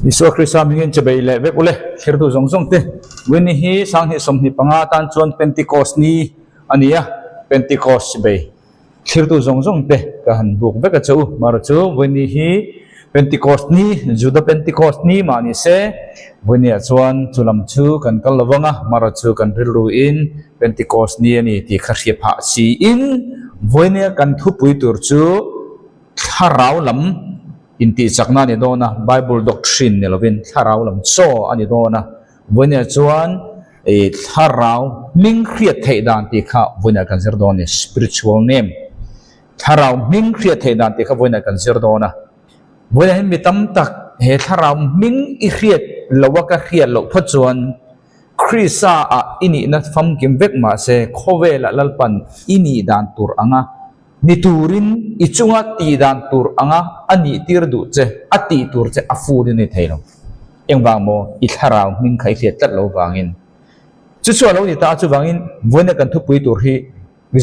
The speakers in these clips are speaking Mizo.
Isua Krista hmingin chebei leh vek ule, thirtu zawng zawng te. Winnie hi 2025 atan chuan Pentecost ni a ni a, Pentecost chebei thirtu zawng zawng te ka han buk vek a che u. Mara chu Winnie hi Pentecost ni, Juda Pentecost ni mah ni se, Winnie ah chuan chu lam chu kan kal lo vang a, mara chu kan rilru in Pentecost ni a ni tih kha hria phah siin Winnie a kan thupui tur chu Thlarau lam intihchakna a ni dawn a, Bible doctrine ni lovin thlarau lam chaw a ni dawn a. Vawiinah chuan ih thlarau hming hriat theih dan tih kha vawiinah kan zir dawn a ni, spiritual name. Thlarau hming hriat theih dan tih kha vawiinah kan zir dawn a. Vawiinah hian mi tam tak he thlarau hming i hriat loh a ka hriat loh phawt chuan Krista ah i nihna famkim vek mahse khawvelah Lalpan i nih dan tur anga Ni turin i chunga tih dan tur anga a nih tir duh che, a tih tur che a fur in a ni thei lo. Engvang maw? I thlarau hming kha i hriat tlat lo vangin. Chu chu a lo ni ta a, chuvangin vawiina kan thupui tur hi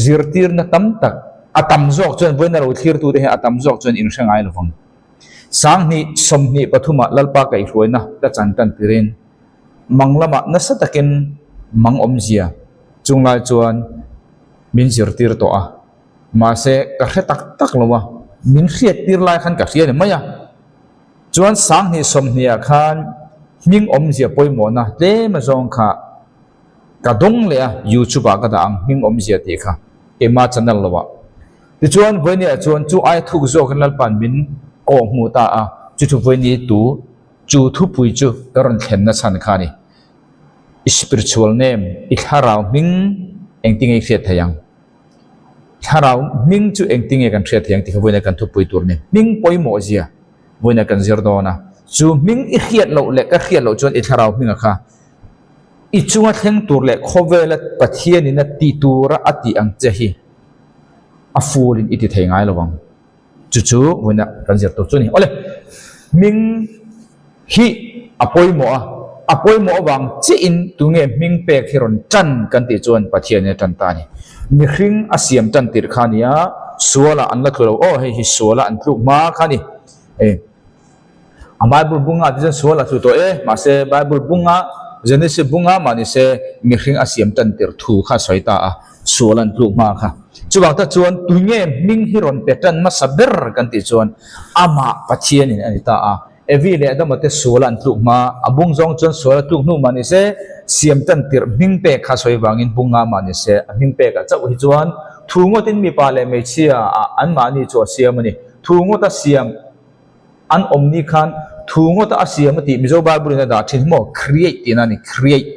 zirtirna tam tak, a tam zawk chuan vawiina lo thlirtute hi a tam zawk chuan in hre ngai lo vang. 2023 ah Lalpa kaihhruaina ka chan tan tirin mang lamah nasa takin mang awmzia chunglai chuan min zirtir tawh a, mahse ka hre tak tak lo a, min hriat tir lai khan ka hria ni mai a. Chuan 2020 ah khan hming awmzia pawimawhna tlem azawng kha ka dawng leh a, YouTube ah ka dah ang hming awmzia tih kha keimah channel lo ah. Tichuan Vawiini ah chuan chu aia thuk zawkin Lalpa'n min kawh hmuh ta a, chu chu Vawiini tu chu thupui chu ka rawn thlenna chhan kha a ni. I spiritual name, i thlarau hming engtinge i hriat thei ang? Thlarau hming chu engtinge kan hriat thei ang tih kha vawiina kan thupui tur a ni. Hming pawimawh zia vawiina kan zir dawn a. Chu hming i hriat loh leh ka hriat loh chuan i thlarau hminga kha i chunga thleng tur leh khawvela Pathianin a ti tura a tih ang che hi a full in i ti thei ngai lo ang. Chu chu vawiina kan zir tur chu a ni. Awle, hming hi a pawimawh a, a pawimawh avang chiahin tunge hming pek hi rawn tan kan tih chuan Pathianin a tan ta a ni. Mihring a siam tan tirh kha a ni a, sualah an la tlu lo, aw hei hi sualah an tluk hma kha a ni. E, a Bible bunga te chuan sual a tlu tawh e, mahse Bible bunga Genesis bunga mah ni se mihring a siam tan tirh thu kha a sawi ta a, sual an tluk hma kha. Chuvang tak chuan tunge hming hi rawn pe tan hmasa ber kan tih chuan amah Pathianin a ni ta a. Evi leh Adama te suala an tluk hma, a bung zawng chuan suala tluk hnu mah ni se, siam tan tirh hming pek kha sawi vangin bung nga mah ni se, a hming pekah chauh hi chuan thu ngawtin mipa leh hmeichhia ah anmahni chu a siam a ni. Thu ngawta siam an awm ni khan thu ngawta a siam a tih Mizo Bible in a dah thin hi maw create tihna a ni, create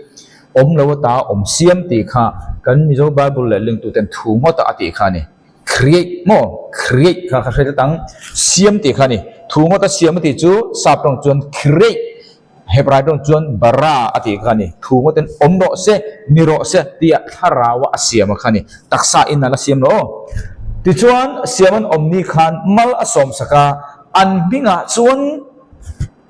awm lo ata awm siam tih kha kan Mizo Bible leh lingtuten thu ngawta a tih kha a ni. Create maw? Create kha ka hre tlat ang. Siam tih kha a ni. Thu ngawta siam a tih chu sap tawng chuan create, Hebrai tawng chuan bara a tih kha a ni. Thu ngawtin awm rawh se, ni rawh se tia thlaraua a siam a kha a ni. Taksa in a la siam lo aw. Tichuan siam an awm ni khan mal a sawm sak a, an hmingah chuan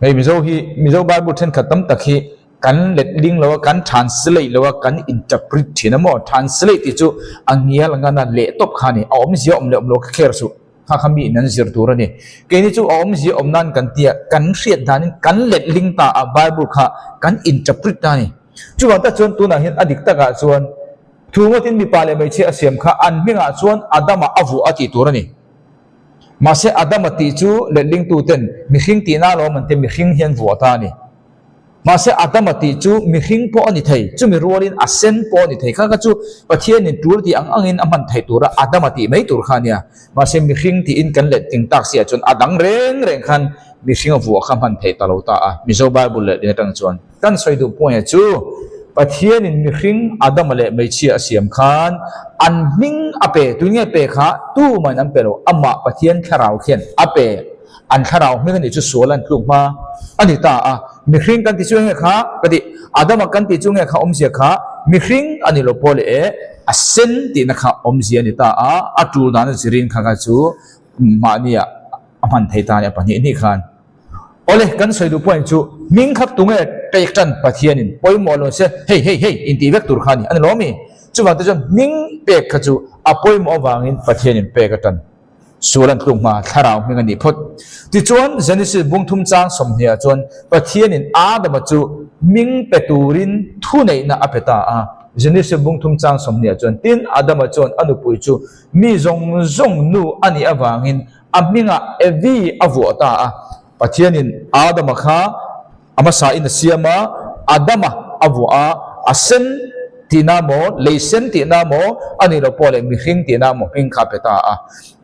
hei Mizo hi Mizo Bible thenkhat tam tak hi Kan letling lo a, kan translate lo a, kan interpret thin a maw? Translate tih chu a ngial ngan a leh tawp kha a ni. A awmzia awm leh awm lo kha kher suh. Kha kha mi in an zir tur a ni. Keini chu a awmzia awm nan kan tia, kan hriat danin kan letling ta a, Bible kha kan interpret ta a ni. Chuvang tak chuan tunah hian a dik takah chuan thu ngawtin mipa leh hmeichhia a siam kha an hmingah chuan Adama a vuah a tih tur a ni. Mahse Adama tih chu letlingtuten mihring tihna alawm an tia, mihring hian vuah ta a ni. Mahse Adama tih chu mihring pawh a ni thei, chumi rualin a sen pawh a ni thei. Kha kha chu Pathianin tul tih ang angin a hman theih tura Adama tih mai tur kha a nia. Mahse mihring tiin kan let ting tak siah chuan a dang reng reng khan mihring a vuah kha hman theih ta lo ta a, Mizo Bible leh din atang chuan. Kan sawi duh point chu Pathianin mihring Adama leh hmeichhia a siam khan an hming a pe, tun nge pe kha tumahin an pe lo, amah Pathian thlarau khian a pe. An thlarau hming a nih chu sual an tluk hma a ni ta a, mihring kan ti chu enge kha ka ti, Adama kan ti chu nge kha awmzia kha mihring a ni lo pawh leh e a sen tihna kha awmzia a ni ta a, a tul dan a zirin kha kha chu mahnia a hman thei ta a ni a pahnih hnih khan. Awle kan sawi duh point chu hming kha tunge pek tan Pathianin pawimawh lo se hei hei hei intih vek tur kha a ni a ni lo mi? Chuvang te chuan hming pek kha chu a pawimawh avangin Pathianin pek a tan. Sual an tluk hma thlarau hming a nih phawt. Tichuan, Genesis bung thum chang sawmhniah chuan Pathianin Adama chu hming pe turin thuneihna a pe ta a. Genesis bung thum chang sawmhniah chuan, Tin, Adama chuan a nupui chu mi zawng zawng nu a nih avangin a hmingah Evi a vuah ta a. Pathianin Adama kha A hmasain a siam a, Adama a vuah a, a sen tihna maw, lei sen tihna maw, a nih loh pawh leh mihring tihna maw hming kha a pe ta a.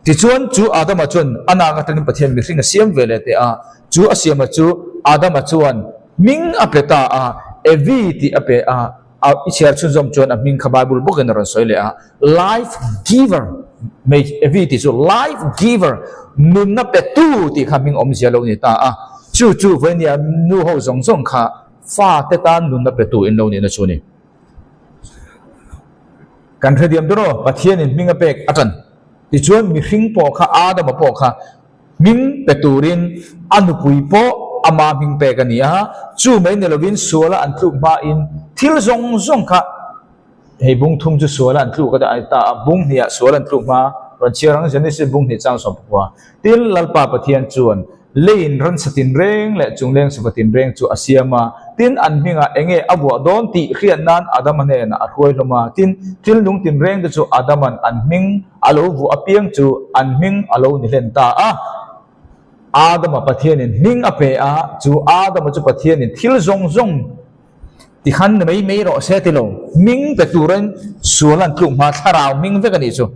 Tichuan, chu Adama chuan a nak atangin Pathian mihring a siam ve leh teh a, chu a siama chu Adama chuan hming a pe ta a, Evi tih a pe a, a i chhiar chhunzawm chuan a hming kha Bible bawkin a rawn sawi leh a, Life Giver, hmei Evi tih chu Life Giver, nunna petu tih kha hming awmzia lo ni ta a, chu chu vawinia nu ho zawng zawng kha fate tan nunna petu in lo nihna chu a ni. Kan hre diam dawn aw, Pathianin hming a pek a tan tichuan mihring pawh kha Adama pawh kha Hming pe turin a nupui pawh ama hming pek a ni a, chu mai ni lovin suala an tluk hmain thil zawng zawng kha hei bung thum chu suala an tluk a ta a, bung hniah sual an tluk hma rawn chhiar ang Genesis bung hnih chang sawm pakua. Tin, Lalpa Pathian chuan leiin ransa tinreng leh chungleng sava tinreng chu a siam a, tin, an hmingah enge a vuah dawn tih hriat nan Adama hnenah a hruai hlawm a, tin, thil nung tinreng te chu Adama'n an hming A lo vuah apiang chu an hming a lo ni hlen ta a. Adama Pathianin hming a pe a, chu Adama chu Pathianin thil zawng zawng ti khan ni mai mai rawh se ti lo, hming pe turin sual an tluk hma thlarau hming vek a nih chu.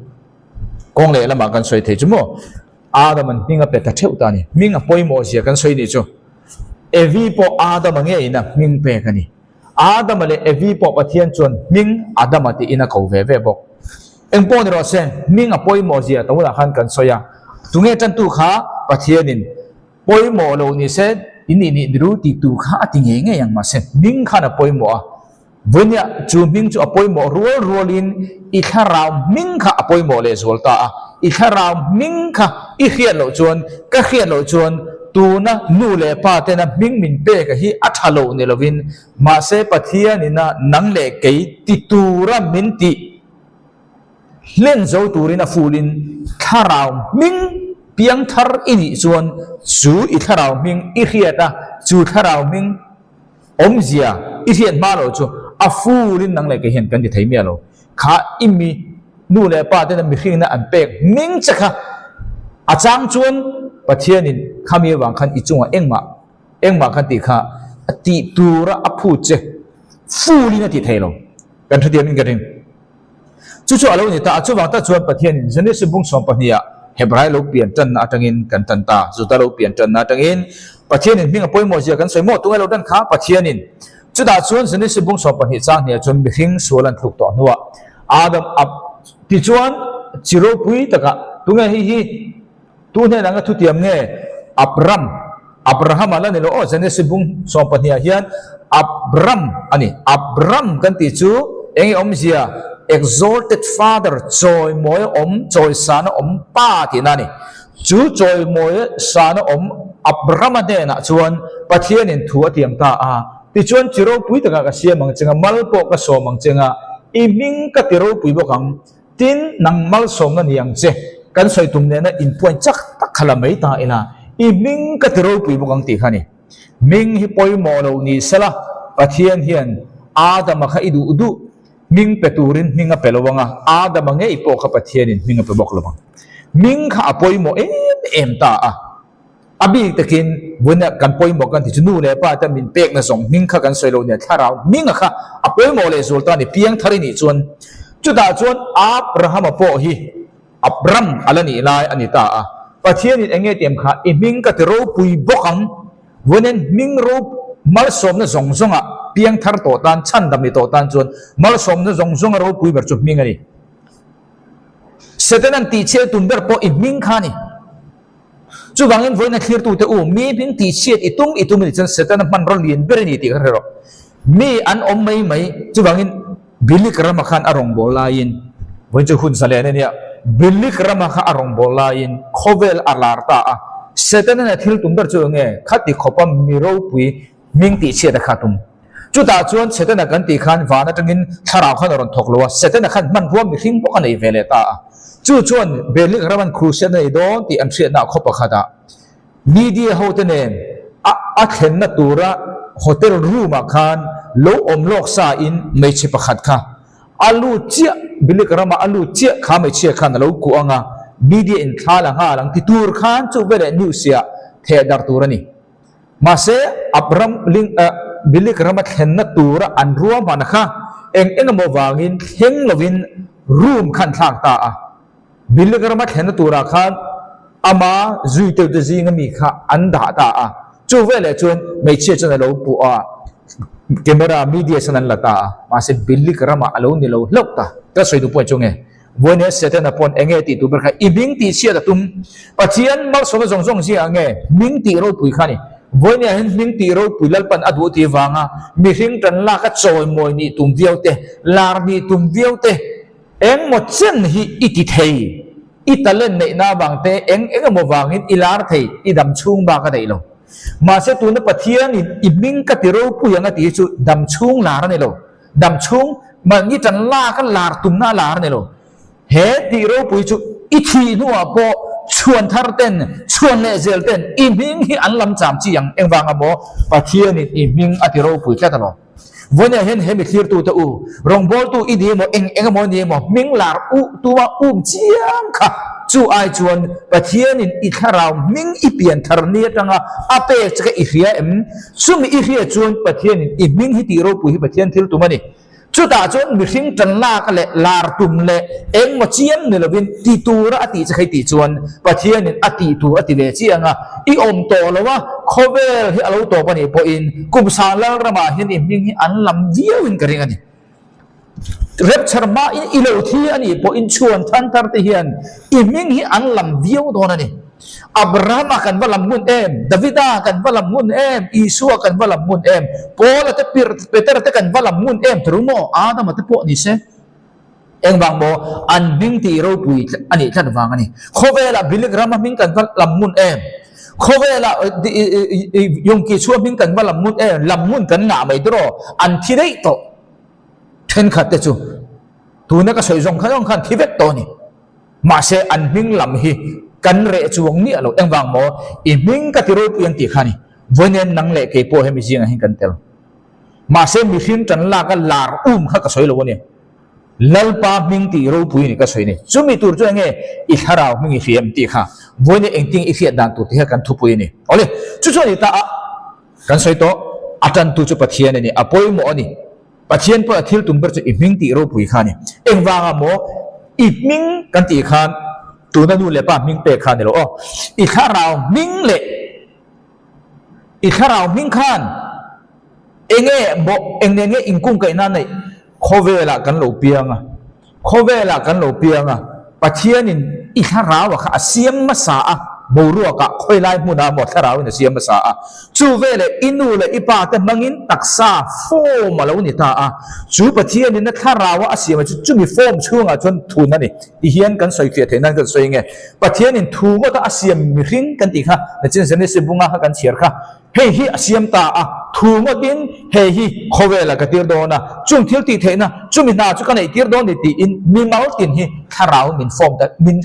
Kawng leh lamah kan sawi thei chu maw? Adama'n hming a pe ta theuh ta a ni. Hming a pawimawh zia kan sawi nih chu. Evi pawh Adama ngeiin a hming pek a ni. Adama leh Evi pawh Pathian chuan hming Adama tiin a ko ve ve bawk. Eng pawh ni rawh se, hming a pawimawh zia tunah khan kan sawi a. Tunge tantu kha Pathianin pawimawh lo ni se, in nih nih niru tih tur kha a ti ngei ngei ang mahse hming khan a pawimawh a. Vawinia chu hming chu a pawimawh rual rualin i thlarau hming kha a pawimawh lehzual ta a. I thlarau hming kha i hriat loh chuan, ka hriat loh chuan tuna nu leh pa tena hming min pek a hi a tha lo ni lovin, mahse Pathianina nang leh kei ti tura min tih hlen zo turin a fulin thlarau hming piang thar i nih chuan chu i thlarau hming i hriat a, chu thlarau hming Awmzia, i hriat hma loh chu a fulin nang leh kei hian kan ti thei miah lo. Kha i mi nu leh pa tena mihringna an pek hming che kha a chang chuan Pathianin khami avang khan i chungah engmah engmah khan tih kha a tih tura a phut che fulin a ti thei lo. Kan hrethiamin ka ring. Chu chu a lo ni ta a, chuvang tak chuan Pathianin Genesis bung sawmpahniha Hebrai lo pian tanna atangin kan tan ta. Juda lo pian tanna atangin Pathianin hming a pawimawh zia kan sawi maw? Tunge lo tan kha? Pathianin. Chutah chuan Genesis bung 12 chang hniah chuan mihring sual an thluk tawh hnuah Adam a tichuan chi ropui takah tunge hei hi Tu hnen anga thutiam nge Abram, Abraham a la ni lo aw, Genesis bung 12 ah hian Abram a ni. Abram kan tih chu eng nge awmzia? Exalted father, chawimawi a awm, chawisana awm pa tihna a ni. Chu chawimawi sana awm Abrama hnenah chuan Pathianin thu a tiam ta a, tichuan chi ropui takah ka siam ang chenga, mal pawh ka sawm ang chenga, i hming ka ti ropui bawk ang. Tin, nang malsawmna ni ang che, kan sawi tum nena inpuan chak tak kha la mai ta ila, i hming ka ti ropui bawk ang tih kha a ni. Hming hi pawimawh lo ni sela, Pathian hian Adama kha i duh duh hming pe turin hming a pe lo ang a, Adama ngei pawh kha Pathianin hming a pe bawk lo ang. Hming kha a pawimawh em em ta a. A bik takin vuna kan pawimawh kan tih chu nu leh pa te min pekna zawng hming kha kan sawi lo nia thlarau hminga kha a pawimawh leh zual ta a ni piang thar i nih chuan chutah chuan Abrahama pawh hi Abram a la nih lai a ni ta a Pathianin eng nge tiam kha i hming ka ti ropui bawk ang vuanin hming rop malsawmna zawng zawnga piang thar tawh tan chhandam ni tawh tan chuan malsawmna zawng zawnga ropui ber chu hming a ni Setanan tihchhiat tum ber pawh i hming kha a ni. Chuvangin vawiina thlirtute u, mi hming tihchhiat i tum i tum a nih chuan Setana hmanraw lian ber a ni tih kha hre rawh. Mi an awm mai mai, chuvangin Bilik rama khan a rawngbâwl laiin, vawiin chu hun zalen a nia, Bilik rama kha a rawngbâwl laiin khawvel a lar ta a, Setana thil tum ber chu eng nge? Khati khawpa mi ropui hming tihchhiat a kha tum. Chutah chuan Setana kan tih khan van atangin thlarau khan a rawn thawk lo a, Setana khan hmanrua mihring bawk a nei ve leh ta a. Chu chuan Berlik raman crusade a nei dawn tih an hriatna khaw pakhatah media hote nen a a thlenna tura hotel room ah khan lo awm lawk sa in hmeichhe pakhat kha a lut chiah Bilik rama a lut chiah kha hmeichhia khan a lo kuah ang a, media in thla la nghal ang ti tur khan chu veleh news ah theh darh tur a ni. Mahse, Abram ling eh Bilik rama thlenna tura an ruahmana kha eng eng emaw vangin thleng lovin room kha an thlak ta a. Bilik rama thlenna turah khan ama zuitute zinga mi kha an dah ta a. Chu veleh chuan hmeichhia chuan a lo puh a, camera media chuan an la ta a. Mahse, Bilik ramah a lo ni lo hlauh ta. Ka sawi duh pawh chu nge? Vawinia Setana pawn enge tih tur ber kha i hming tih chhiat a tum. Pathian malsawmna zawng zawng zia nge hming tih ropui kha a ni. Vawinia hian hming tih ropui Lalpan a duh tih vanga mihring tan lak a chawimawi nih tum viau te, lar nih tum viau te, engmaw chen hi i ti thei, i talent neihna avang te eng eng emaw vangin i lar thei, i dam chhung bak a neih lo. Mahse tuna Pathianin i hming ka ti ropui ang a tih hi chu dam chhung lar a ni lo. Dam chhung mahni tan lak a lar tumna a lar a ni lo. He tih ropui chu i thih hnuah pawh chhuan thar ten, chhuan leh zel ten i hming hi an lam cham chi ang. Engvanga maw? Pathianin i hming a ti ropui tlat alawm. Vawinia hian he mi thlirtute u, rawngbawltu i ni emaw, eng eng emaw ni emaw, hming lar u tuma um chiang kha chu ai chuan Pathianin i thlarau hming i pian thar ni atanga a pek che kha i hria em? Chumi i hriat chuan Pathianin i hming hi tih ropui hi Pathian thil tum a ni. Chutah chuan mihring tan lak leh lar tum leh engmaw chiang ni lovin ti tura a tih che kha i tih chuan Pathianin a tih tur a ti ve chiang a, i awm tawh lo a, khawvel hi a lo tawp a nih pawhin kum sang Lalramah hian i hming hi an lam viauin ka ring a ni. Rapture hmain i lo thi a nih pawhin chhuan than thar te hian i hming hi an lam viau dawn a ni. Abrahama kan va lam ngun em, Davida kan va lam ngun em, Isua kan va lam ngun em, Paula te Petera te kan va lam ngun em turu maw? Adama te pawh ni se. Engvang maw? An hming tih ropui a nih tlat vang a ni. Khawvelah Bilik rama hming kan va lam ngun em? Khawvelah Yom Kichhua hming kan va lam ngun em? Lam ngun kan ngah mai tiraw? An thi daih tawh. Thenkhat te chu tuna ka sawi zawng kha zawng khan thi vek tawh a ni. Mahse an hming lam hi kan reh chuang miah lo. Engvang maw? I hming ka ti ropui ang tih kha a ni. Vawiin nang leh kei pawh hemi zingah hian kan tel. Mahse mihring tan lak a lar um kha ka sawi lo a ni. Lalpa hming tih ropui a ni ka sawi a ni. Chumi tur chu enge i thlarau hming i hria em tih kha vawiin engtin i hriat dan tur tih kha kan thupui a ni. Awle, chu chu a ni ta a. Kan sawi tawh, a tantu chu Pathian a ni, a pawimawh a ni. Pathian pawh a thil tum ber chu i hming tih ropui kha a ni. Engvanga maw i hming kan tih khan tuna nu leh pa hming pek kha a ni lo aw. I thlarau hming leh i thlarau hming khan enge maw eng nen nge inkungkaih nan neih khawvelah kan lo piang a. Khawvelah kan lo piang a, Pathianin i thlarau a kha a siam hmasa a, boruakah khawilai hmunah maw thlarauin a siam hmasa a, chu veleh i nu leh i pa te hmangin taksa form a lo ni ta a, chu Pathianin a thlarau a a siam a chu chumi form chhungah chuan thun a ni ti hian kan sawi fiah theih nan kan sawi nge Pathianin thu ngawta a siam mihring kan tih kha nachin Genesis bunga kha kan chhiar kha. Hei hi a siam ta a, thu ngawtin hei hi khawvelah ka tir dawn a, chung thil tih theihna chumi hna chu ka neih tir dawn ni tiin mimal tin hi thlarauin min form ta, min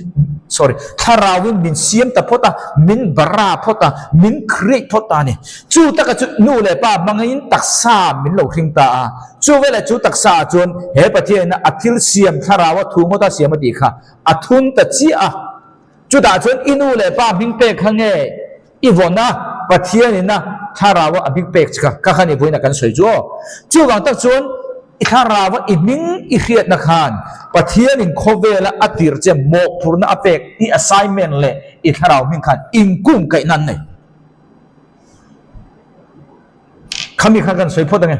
sorry, thlarauin min siam ta phawt a, min bara phawt a, min create phawt ta a ni. Chu taka chu nu leh pa hmangin taksa min lo hring ta a, chu veleh chu taksa ah chuan he Pathianin a thil siam thlaraua thu ngawta siam a tih kha a thun ta chiah a, chutah chuan i nu leh pa hming pek kha nge I vawn a, Pathianin a thlarau a a hming pek che kha, kha khan i vawiin a kan sawi chu aw. Chuvang tak chuan i thlarau a i hming i hriatna khan Pathianin khawvela a tir che mawhphurhna a pek i assignment leh i thlarau hming khan inkung kaihna an nei. Khami kha kan sawi phawt ange.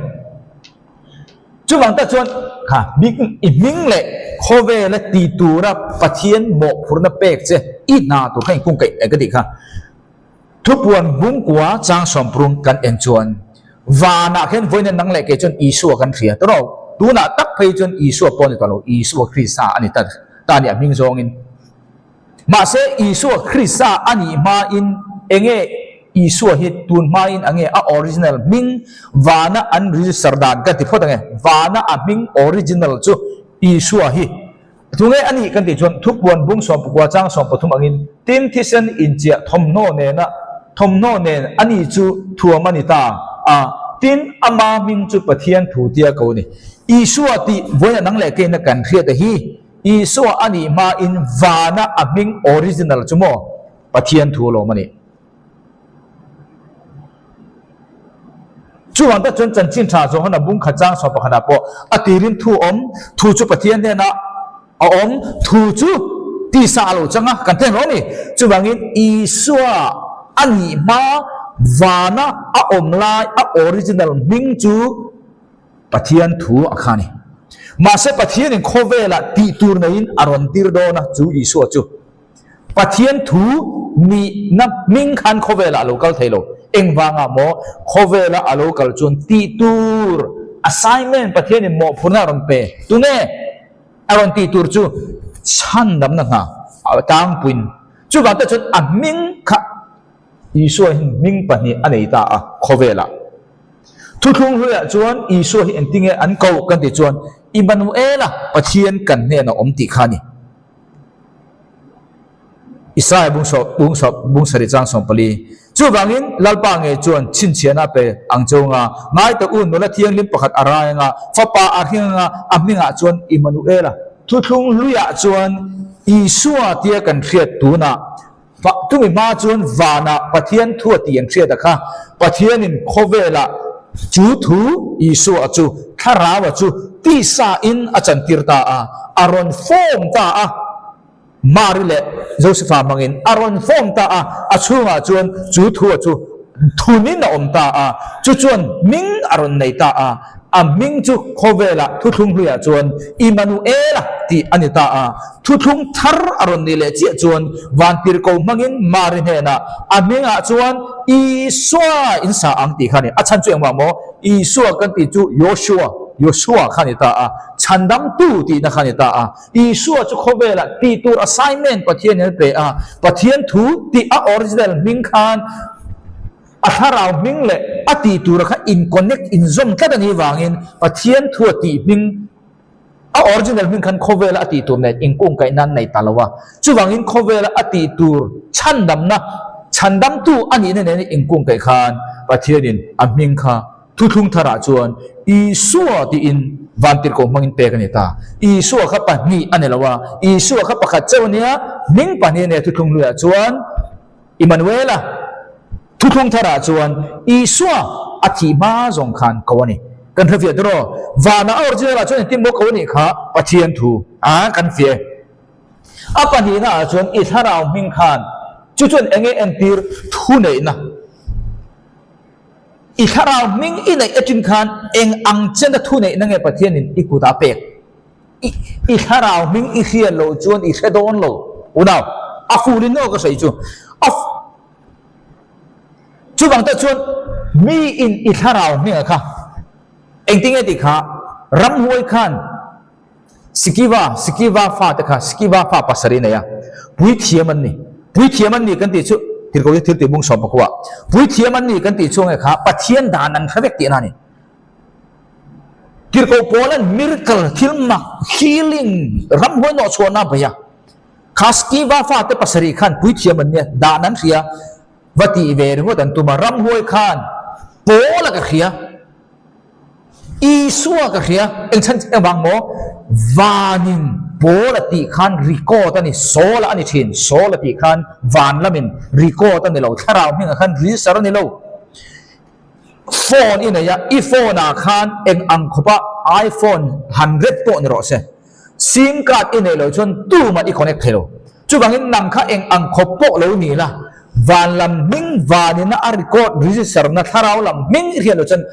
Chuvang tak chuan kha hming i hming leh khawvela ti tura Pathian mawhphurhna pek che i hna tur kha inkung kaih ka tih kha. Thupuan bungkua chang sawmprung kan en chuan vanah khian vawiin nang leh kei chuan Isua kan hria ta rawh. Tunah tak phei chuan Isua pawh a ni tawh lo, Isua Krista a ni ta ta a ni a hming zawngin. Mahse Isua Krista a nih hmain enge. Isua hi tun hmain a nge a original hming vana an register dan ka ti phawt ange. Vana a hming original chu Isua hi tunge a nih kan tih chuan thupuan bung sawmpakua chang 13 angin tin thisen inchiah thawmhnaw nena thawmhnaw nen a ni chu thuam a ni ta a, tin ama hming chu Pathian thu tia ko a ni. Isua tih vawiin a nang leh keina kan hriat a hi Isua a nih hmain vana a hming original chu maw Pathian thu alawm a nih. Chuvang tak chuan chanchin tha Johana bung khat chang sawm pakhatah pawh a tirin thu awm, thu chu Pathian hnenah a awm, thu chu tisa a lo chang a, kan thlen hlawm a ni. Chuvangin Isua a nih hma vana a awm lai a original hming chu Pathian thu a kha a ni. Mahse Pathianin khawvelah tih tur neiin a rawn tir dawn a, chu Isua chu. Pathian thu nihna hming khan khawvelah a lo kal thei lo. Engvangah maw khawvela a lo kal chuan tih tur assignment Pathianin mawhphurhna a rawn pe. Tunge a rawn tih tur chu chhandamna hna a tlangpuiin. Chuvang te chuan a hming kha Isua hi hming pahnih a nei ta a khawvelah. Thuthlung hluiah chuan Isua hi engtinge an koh kan tih chuan Immanuela Pathian kan hnenah awm tih kha a ni. Isaiah bung sawm bung sawm bung sarih chang 14. Chuvangin Lalpa ngei chuan chhinchhiahna a pe ang che unga, ngai teh u nula thianghlim pakhat a rai anga, fapa a hring anga, a hmingah chuan Immanuela. Thuthlung hluiah chuan Isua tia kan hriat tunah, chumi hma chuan vanah Pathian thu a tih an hriat a kha, Pathianin khawvelah chu thu Isua chu Thlarau-a chu tisa in a chantir ta a, a rawn form ta a. Mari leh Josefa hmangin a rawn form ta a, a chhungah chuan chu thua chu thunin a awm ta a, chu chuan hming a rawn nei ta a, a hming chu khawvelah thuthlung hluiah chuan Immanuela tih a ni ta a, thuthlung thar a rawn nih leh chiah chuan vantirhko hmangin Mari hnenah a hmingah chuan Isua in sa ang tih kha a ni. A chhan chu engmah maw? Isua kan tih chu Joshua, Joshua kha a ni ta a, chhandamtu tihna kha a ni ta a. Isua chu khawvelah tih tur assignment Pathianin a pe a, Pathian thu tih a original hming khan a thlarau hming leh a tih tura kha in connect, inzawm tlat a nih vangin Pathian thu a tih hming a original hming khan khawvela a tih tur nen inkungkaih nan nei ta lo a. Chuvangin khawvela a tih tur chhandamna, chhandamtu a nihna nena inkungkaih khan Pathianin a hming kha Thuthlung tharah chuan Isua tiin vantirhkoh hmangin pek a ni ta. Isua kha pahnih a ni lo a, Isua kha pakhat chauh a nia, hming pahnih a nia thuthlung hluiah chuan Immanuela. Thuthlung tharah chuan Isua a thih hma zawng khan ko a ni. Kan hre fiah tiraw? Vanah a original ah chuan engtin maw ko a nih kha Pathian thu a kan fiah e. A pahnihna ah chuan i thlarau hming khan chu chuan enge entir thuneihna. I thlarau hming i neih aṭin khan eng ang chena thu neihna nge Pathianin i kutah a pek? I, i thlarau hming i hriat loh chuan i hre dawn lo. Unau, a fulin aw ka sawi chu. A, chuvang te chuan miin i thlarau hminga kha engtin nge tih kha ramhuai khan Sikiva, Sikiva fate kha Sikiva fa pasarih nei a, puithiam an ni. Puithiam an ni kan tih chu Tirhkoh hi thil tih bung 14 ah puithiam an ni kan tih chu nge kha Pathian dan an hre vek tihna a ni. Tirhkoh Paul an miracle, thil mak, healing, ramhuai nawh chhuahna a bei a. Kha Sikiva fate pasarih khan puithiam an nia, dan an hria, va tih ve ringawt an tum a, ramhuai khan Paul a ka hria. Isua ka hria, eng chhan engvang maw? Vanin Paul a tih khan record a ni, Saul a ni thin, Saul a tih khan van lamin record a ni lo, thlarau hmingah khan register a ni lo. Phone i nei a, i phone ah khan eng ang khawpa iPhone 100 pawh ni rawh se, sim card i neih loh chuan tumah i connect thei lo. Chuvangin nang kha eng ang khawp pawh lo ni la, van lam hming vanina a record register na thlarau lam hming i hriat loh chuan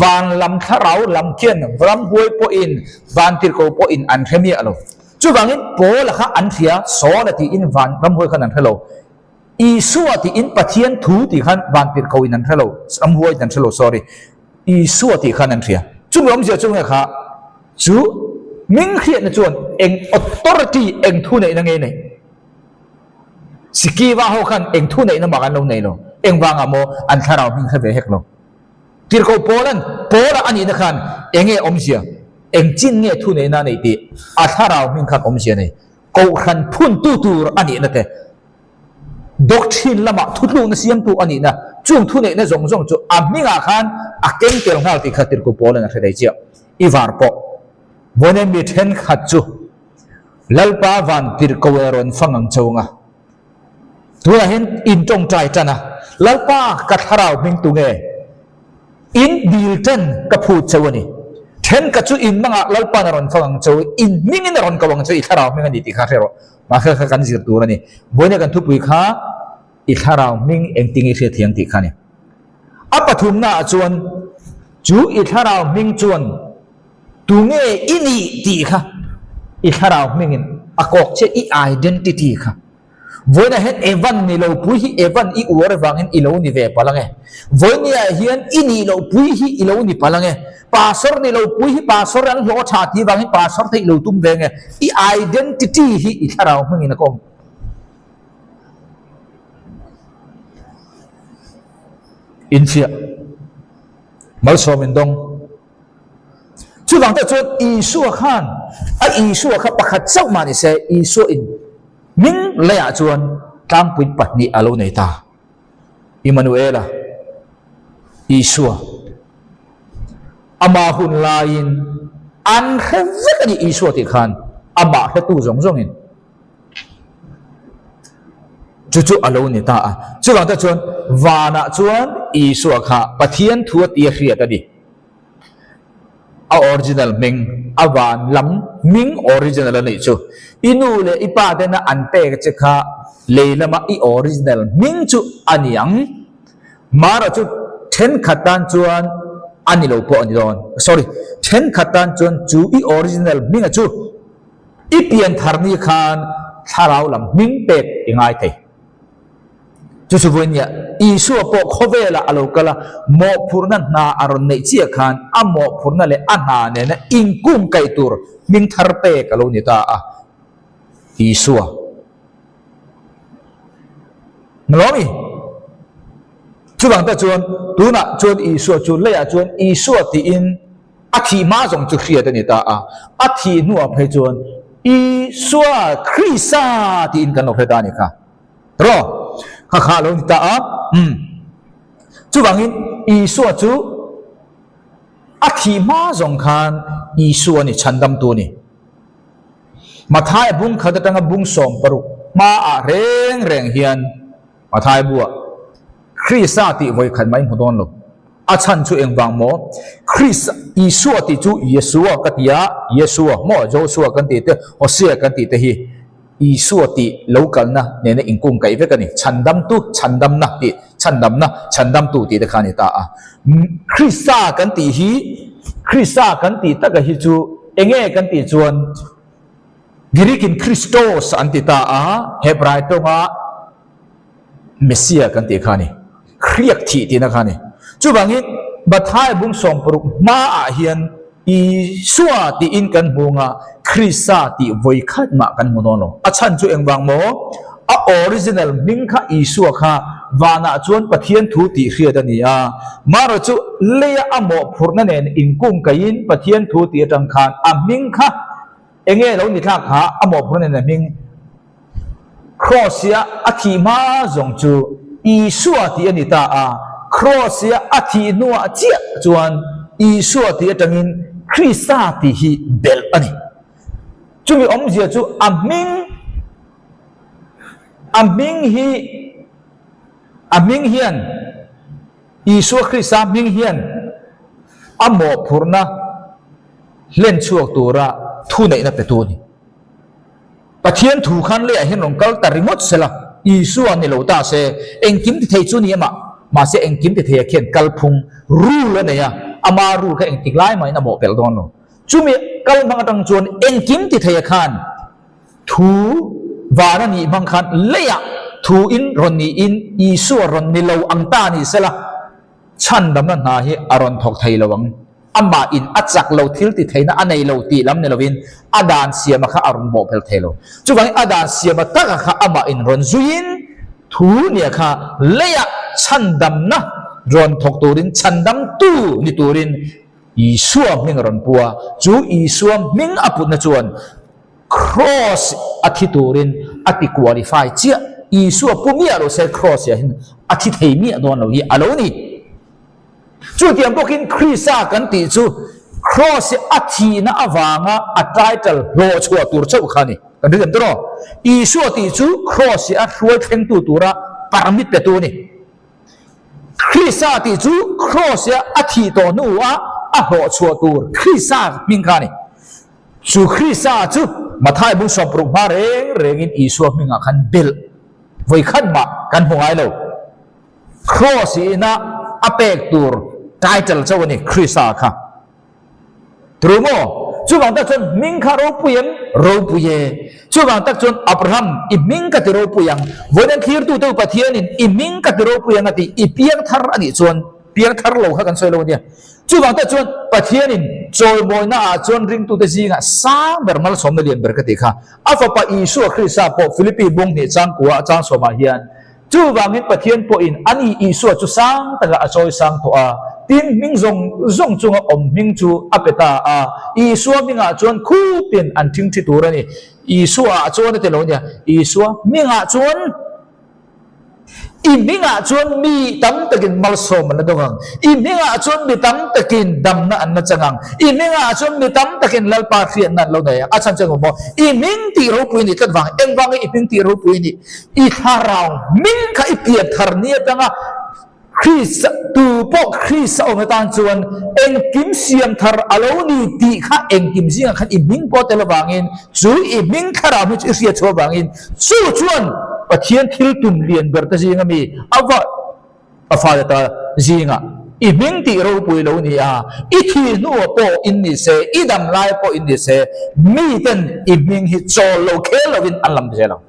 van lam thlarau lam khian ramhuai pawhin vantirhkoh pawhin an hre miah lo. Chuvangin Paula kha an hria, Saula tiin van ramhuai khan an hre lo. Isua tiin Pathian thu tih khan vantirhkohin an hre lo, ramhuaiin an hre lo, sorry, Isua tih khan an hria. Chumi awmzia chu nge kha? Chu hming hriatna chuan eng authority, eng thuneihna nge nei? Sikiva ho khan eng thuneihna mah an lo nei lo. Engvangah maw an thlarau hming hre ve hek lo. Tirhkoh Paula'n Paula a nihna khan enge awmzia, eng chin nge thuneihna a neih tih a thlarau hming khan awmzia nei. Kohhran phuntu tur a nihna te, doctrine lamah thutlukna siamtu a nihna, chung thuneihna zawng zawng chu a hmingah khan a keng tel nghal tih kha Tirhkoh Paula'n a hre thei chiah. I var pawh vawiin mi thenkhat chu Lalpa van tirhkoh e rawn fang ang cheu nga. Tunah hian in tawngtai tan a, Lalpa ka thlarau hming tu nge? In dil tan ka phut cheu a ni. Thenkhat chu in hmangah Lalpa'n a rawn fang ang cheu, in hmingin a rawn ko ang cheu, i thlarau hming a ni tih kha hre rawh. Mahse kha kan zir tur a ni. Vawiin kan thupui kha i thlarau hming engtin i hriat thiang tih kha a ni. A pathumnaah chuan chu i thlarau hming chuan Tunge i nih tih kha i thlarau hmingin a kawk che i identity kha. Vawiinah hian Evan ni lo pui hi Evan i uar avangin i lo ni ve palh ange. Vawinia hian i nih loh pui hi i lo ni palh ange. Pastor ni lo pui hi pastor an hlawh tha tih avangin pastor te i lo tum ve ange. I identity hi i thlarau hmingin a kawm. Infiah. Malsawm indawng. Chuvang te chuan Isua khan a Isua kha pakhat chauh mah ni se Isua in hming leiah chuan tlangpui pahnih a lo nei ta. Immanuela, Isua, ama hun laiin an hre vek a ni Isua tih khan amah hretu zawng zawngin chu chu a lo ni ta a. Chuvang te chuan vanah chuan Isua kha Pathian thu a tia hriat a ni. A original hming, a van lam hming original a nih chu. I nu leh i pa tena an pek che kha lei lama i original hming chu a ni ang. Mara chu thenkhat tan chuan a ni lo pawh a ni dawn. Sorry, thenkhat tan chuan chu i original hminga chu i pian thar ni khan thlarau lam hming pek i ngai thei. Chu chu vawinia Isua pawh khawvelah a lo kal a, mawhphurhna hna a rawn neih chiah khan a mawhphurhna leh a hna nena inkung kaih tur hming thar pek a lo ni ta a, Isua. Nalawmi? Chuvang te chuan tunah chuan Isua chu leiah chuan Isua tiin A thih hma zawng chu hriat a ni ta a, a thih hnuah phei chuan Isua Krista tiin kan lo hre ta a ni kha. Rawh, kha kha a lo ni ta a. Umm. Chuvangin Isua chu a thih hma zawng khan Isua a ni, chhandamtu a ni. Mathaia bung khat atanga bung 60 hmaah reng reng hian Mathaia buah Krista tih vawi khat mai hmu dawn lo. A chhan chu engvang maw? Krista, Isua tih chu Yeshua ka ti a, Yeshua maw, Joshua kan tih te, Hosea kan tih te hi Isua tih lo kalna nena inkung kaih vek a ni. Chhandamtu, chhandamna tih, chhandamna, chhandamtu tih te kha a ni ta a. Krista kan tih hi, Krista kan tih taka hi chu enge kan tih chuan Greek in Christos an ti ta a, Hebrai tawnga Messiah kan tih kha a ni. Hriak thih tihna kha a ni. Chuvangin Matthai bung 60 hmaah hian Isua tiin kan hmu nga, Krista tih vawi khat mah kan hmu dawn lo. A chhan chu engvang maw? A original hming kha Isua kha vanah chuan Pathian thu tih hriat a ni a. Marawh chu leia a mawhphurhna nen inkungkaihin Pathian thu tih atang khan a hming kha enge lo ni thlak kha a mawhphurhna nen a hming Kraws-ia a thih hma zawng chu Isua tih a ni ta a, Kraws-ia a thih hnuah chiah chuan Isua tih atangin Krista tih hi belh a ni. Chumi awmzia chu a hming a hming hi a hming hian Isua Krista hming hian a mawhphurhna hlen chhuak tura thuneihna petu a ni. Pathian thu khan leiah hian rawn kal ta ringawt se la, Isua ni lo ta se, engkim ti thei chu ni amah, mahse engkim ti theiah khian kalphung, rule, a nei a, ama rule kha engtik lai mahin a mawhpelh dawn lo. Chumi kal hmang atang chuan engkim ti theiah khan thu van a nih hmang khan leiah thu in rawn niin Isua rawn ni lo ang ta ni se la, Chhandamna hna hi a rawn thawk thei lo ang. Amah in a chak lo thil ti theihna a nei lo tih lam ni lovin a dan siama kha a rawn bawhphel thei lo. Chuvangin a dan siama taka kha amah in rawn zuiin thu nia kha leiah chhandamna rawn thawk turin, chhandamtu ni turin Isua hming a rawn pu a, chu Isua hming a putna chuan Kraws a thi turin a ti qualify chiah. Isua pu miah lo se Kraws ah hian a thi thei miah dawn lo hi a lo ni. Chutiang bawkin Krista kan tih chu Kraws a thihna avanga a title hlawh chhuah tur chauh kha a ni. Kan ring em tawh? Isua tih chu Kraws a hruai thlengtu tura permit petu a ni. Krista tih chu Kraws a thih tawh hnuah a hlawh chhuah tur Krista hming kha a ni. Chu Krista chu Mathai bung sawmparuk hma reng rengin Isua hmingah khan belh vawi khat mah kan hmu ngai lo. Kraws ina a pek tur title chauh a ni Krista kha. Tru maw? Chuvang tak chuan hming kha ropui em? Ropui e. Chuvang tak chuan Abraham i hming ka ti ropui ang. Vawiin an thlirtute u Pathianin i hming ka ti ropui ang a tih i piang thar a nih chuan piang thar lo kha kan sawi lo a nia. Chuvang tak chuan Pathianin chawimawina ah chuan ringtute zingah sang ber malsawmna lian ber ka tih kha. A fapa Isua Krista pawh Philippi bung hnih changkua a chang sawmah hian Chuvangin Pathian pawhin ani Isua chu sang takah a chawi sang tawh a, tin hming zawng zawng chunga awm hming chu a pe ta a. Isua hmingah chuan khupin an thingthi tur a ni. Isua ah chuan a ti lo nia, Isua hmingah chuan I hmingah chuan mi tam takin malsawm an la dawng ang. I hmingah chuan mi tam takin damna an la chang ang. I hmingah chuan mi tam takin Lalpa hriatna an lo nei ang. A chhan chu engmaw? I hming tih ropui a nih tlat vang. Engvangin i hming tih ropui a nih? I thlarau hming kha i pian thar ni atanga Krista, tu pawh Krista awm atan chuan engkim siam thar a lo ni tih kha engkim zingah khan i hming pawh tel avangin chu i hming thlarau hming chu i hriat chhuah avangin chu chuan Pathian thil tum lian ber te zinga mi a va A fate ta zingah i hming tih ropui lo ni a, i thih hnuah pawh in ni se, i dam lai pawh in ni se, miten i hming hi chawl lo khel lovin an lam zel ang.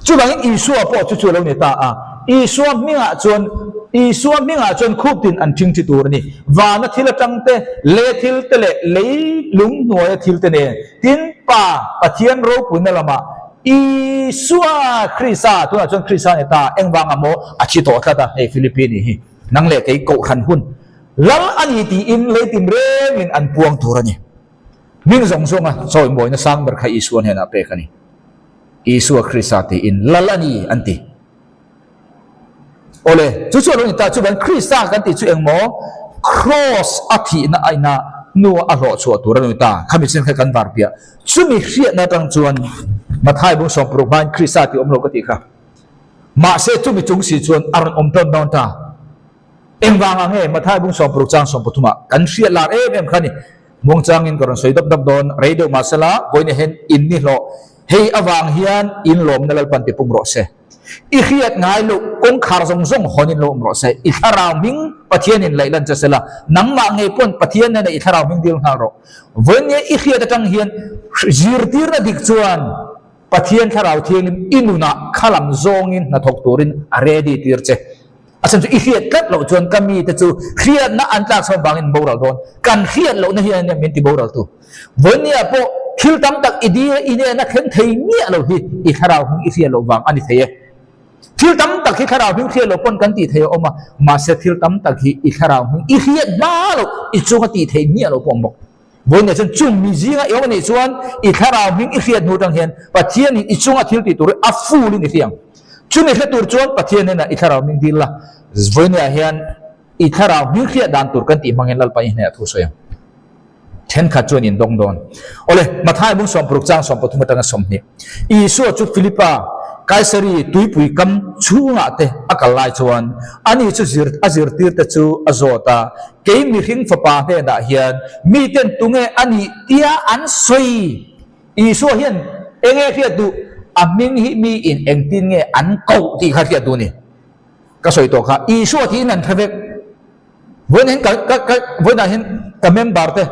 Chuvangin Isua pawh chu chu a lo ni ta a, Isua hmingah chuan Isua hmingah chuan khuptin an ṭhingṭhi tur a ni. Vana thil aṭang te, le thil te leh lei lung hnuaia thil te nen, tin Pa Pathian ropuina lamah Isua Krista, tunah chuan Krista a ni ta, engvang ah maw a thi tawh tlat a, hei Philippi nih hi, nang leh kei kohhran hun lal a ni tiin leitin rengin an puang tur a ni. Hming zawng zawnga chawimawina sang ber kha Isua hnenah pek a ni. Isua Krista tiin lal a ni an ti. Awle, chu chu a lo ni ta, chuvan Krista kan tih chu eng maw? Kraws a thihna aina hnua a hlawh chhuah tur a lo ni ta. Khami chin kha kan var piah. Chumi hriatna atang chuan Mathai bung 60 hmain Krista tih awm lo ka tih kha. Mahse chumi chung si chuan a rawn awm tawn dawn ta. Engvang ah nge Mathai bung 60 chang 13 ah kan hriat lar em em kha ni. Muangchangin ka rawn sawi dap dap dawn, rei deuh mahsela vawiin hian in ni hlawh. Hei avang hian in lawmna Lalpan ti pung rawh se. I hriat ngai loh kawngkhar zawng zawng hawn in lo awm rawh se. I thlarau hming Pathian in laih lan che sela, nangmah ngei pawn Pathian nena i thlarau hming dil nghal rawh. Vawiin nge i hriat atang hian zirtirna dik chuan Pathian thlarau thianghlim i nunah khalam zawngin hnathawk turin a ready tir che. A chhan chu i hriat tlat loh chuan ka mite chu hriatna an tlak chhuak vangin boral dawn. Kan hriat lohna hian ania min ti boral tu. Vawinia pawh thil tam tak i dil a i nena thleng thei miah lo hi i thlarau hming i hriat loh vang a ni thei e. Thil tam tak hi thlarau hming hriat loh pawn kan tih thei a awm a, mahse thil tam tak hi i thlarau hming i hriat hma loh i chunga tih theih miah loh pawh a awm bawk. Vawinia chuan chung mi zinga i awm a nih chuan i thlarau hming i hriat hnu atang hian Pathianin i chunga thil tih tur hi a full in i hria ang. Chumi hre tur chuan Pathian hnenah i thlarau hming dil la, vawinia hian i thlarau hming hriat dan tur kan tih hmangin Lalpa i hnenah thu sawi ang. Thenkhat chuan in dawng dawn. Awle, Mathai bung 60 chang 13 atanga 20. Isua chu Philipa, Kaisari tuipui kam chhungah te a kal lai chuan ani chu zir a zirtirte chu a zawt a, Kei mihring fapa hnenah hian miten tunge a nih tia an sawi? Isua hian enge hriat duh? A hming hi miin engtin nge an koh tih kha hriat duh a ni. Ka sawi tawh kha, Isua tiin an hre vek. Vawiin hian ka ka ka vawiinah hian ka member te,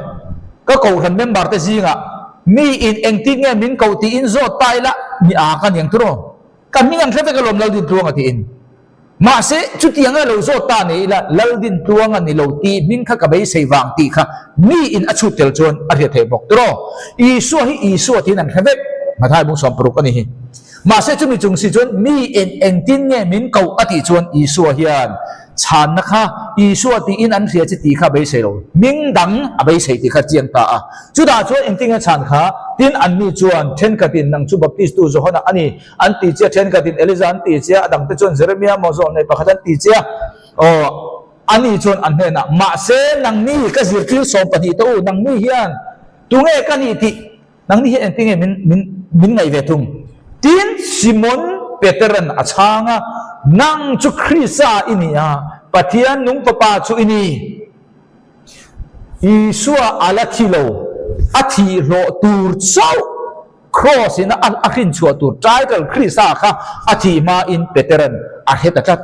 ka kohhran member te zingah miin engtin nge min koh tiin zawt ta ila mi a ka niang turaw? Ka hming an hre vek alawm Laldintluanga tiin. Mahse, chutianga lo zawt ta nei ila Laldintluanga ni lo tih hming kha ka beisei vang tih kha miin a chhut tel chuan a hriat theih bawk tiraw? Isua hi Isua tiin an hre vek. Mathai bung 60 a ni hi. Mahse chumi chung si chuan mi eng engtin nge min koh a tih chuan Isua hian chhanna kha Isua tiin an hria che tih kha a beisei lo, hming dang a beisei tih kha a chiang ta a. Chutah chuan engtin nge chhan kha? Tin, anni chuan thenkhatin nang chu Baptistu Johana a ni an ti che a, thenkhatin Elija an ti che a, a dangte chuan Jeremia maw zawh nei pakhat an ti che a. Aw, ani chuan an hnenah, Mahse, nangni ka zirtir 12 te u, nangni hian tunge ka nih tih Nangni hian engtin nge min min min ngaih ve thung? Tin, Simon Peteran a chhang a, Nang chu Krista i ni a, Pathian nung Fapa chu i ni. Isua a la thi lo, a thih hlawh tur chauh Kraws in a a hrin chhuah tur title Krista kha a thih hmain Peteran a hre ta tlat.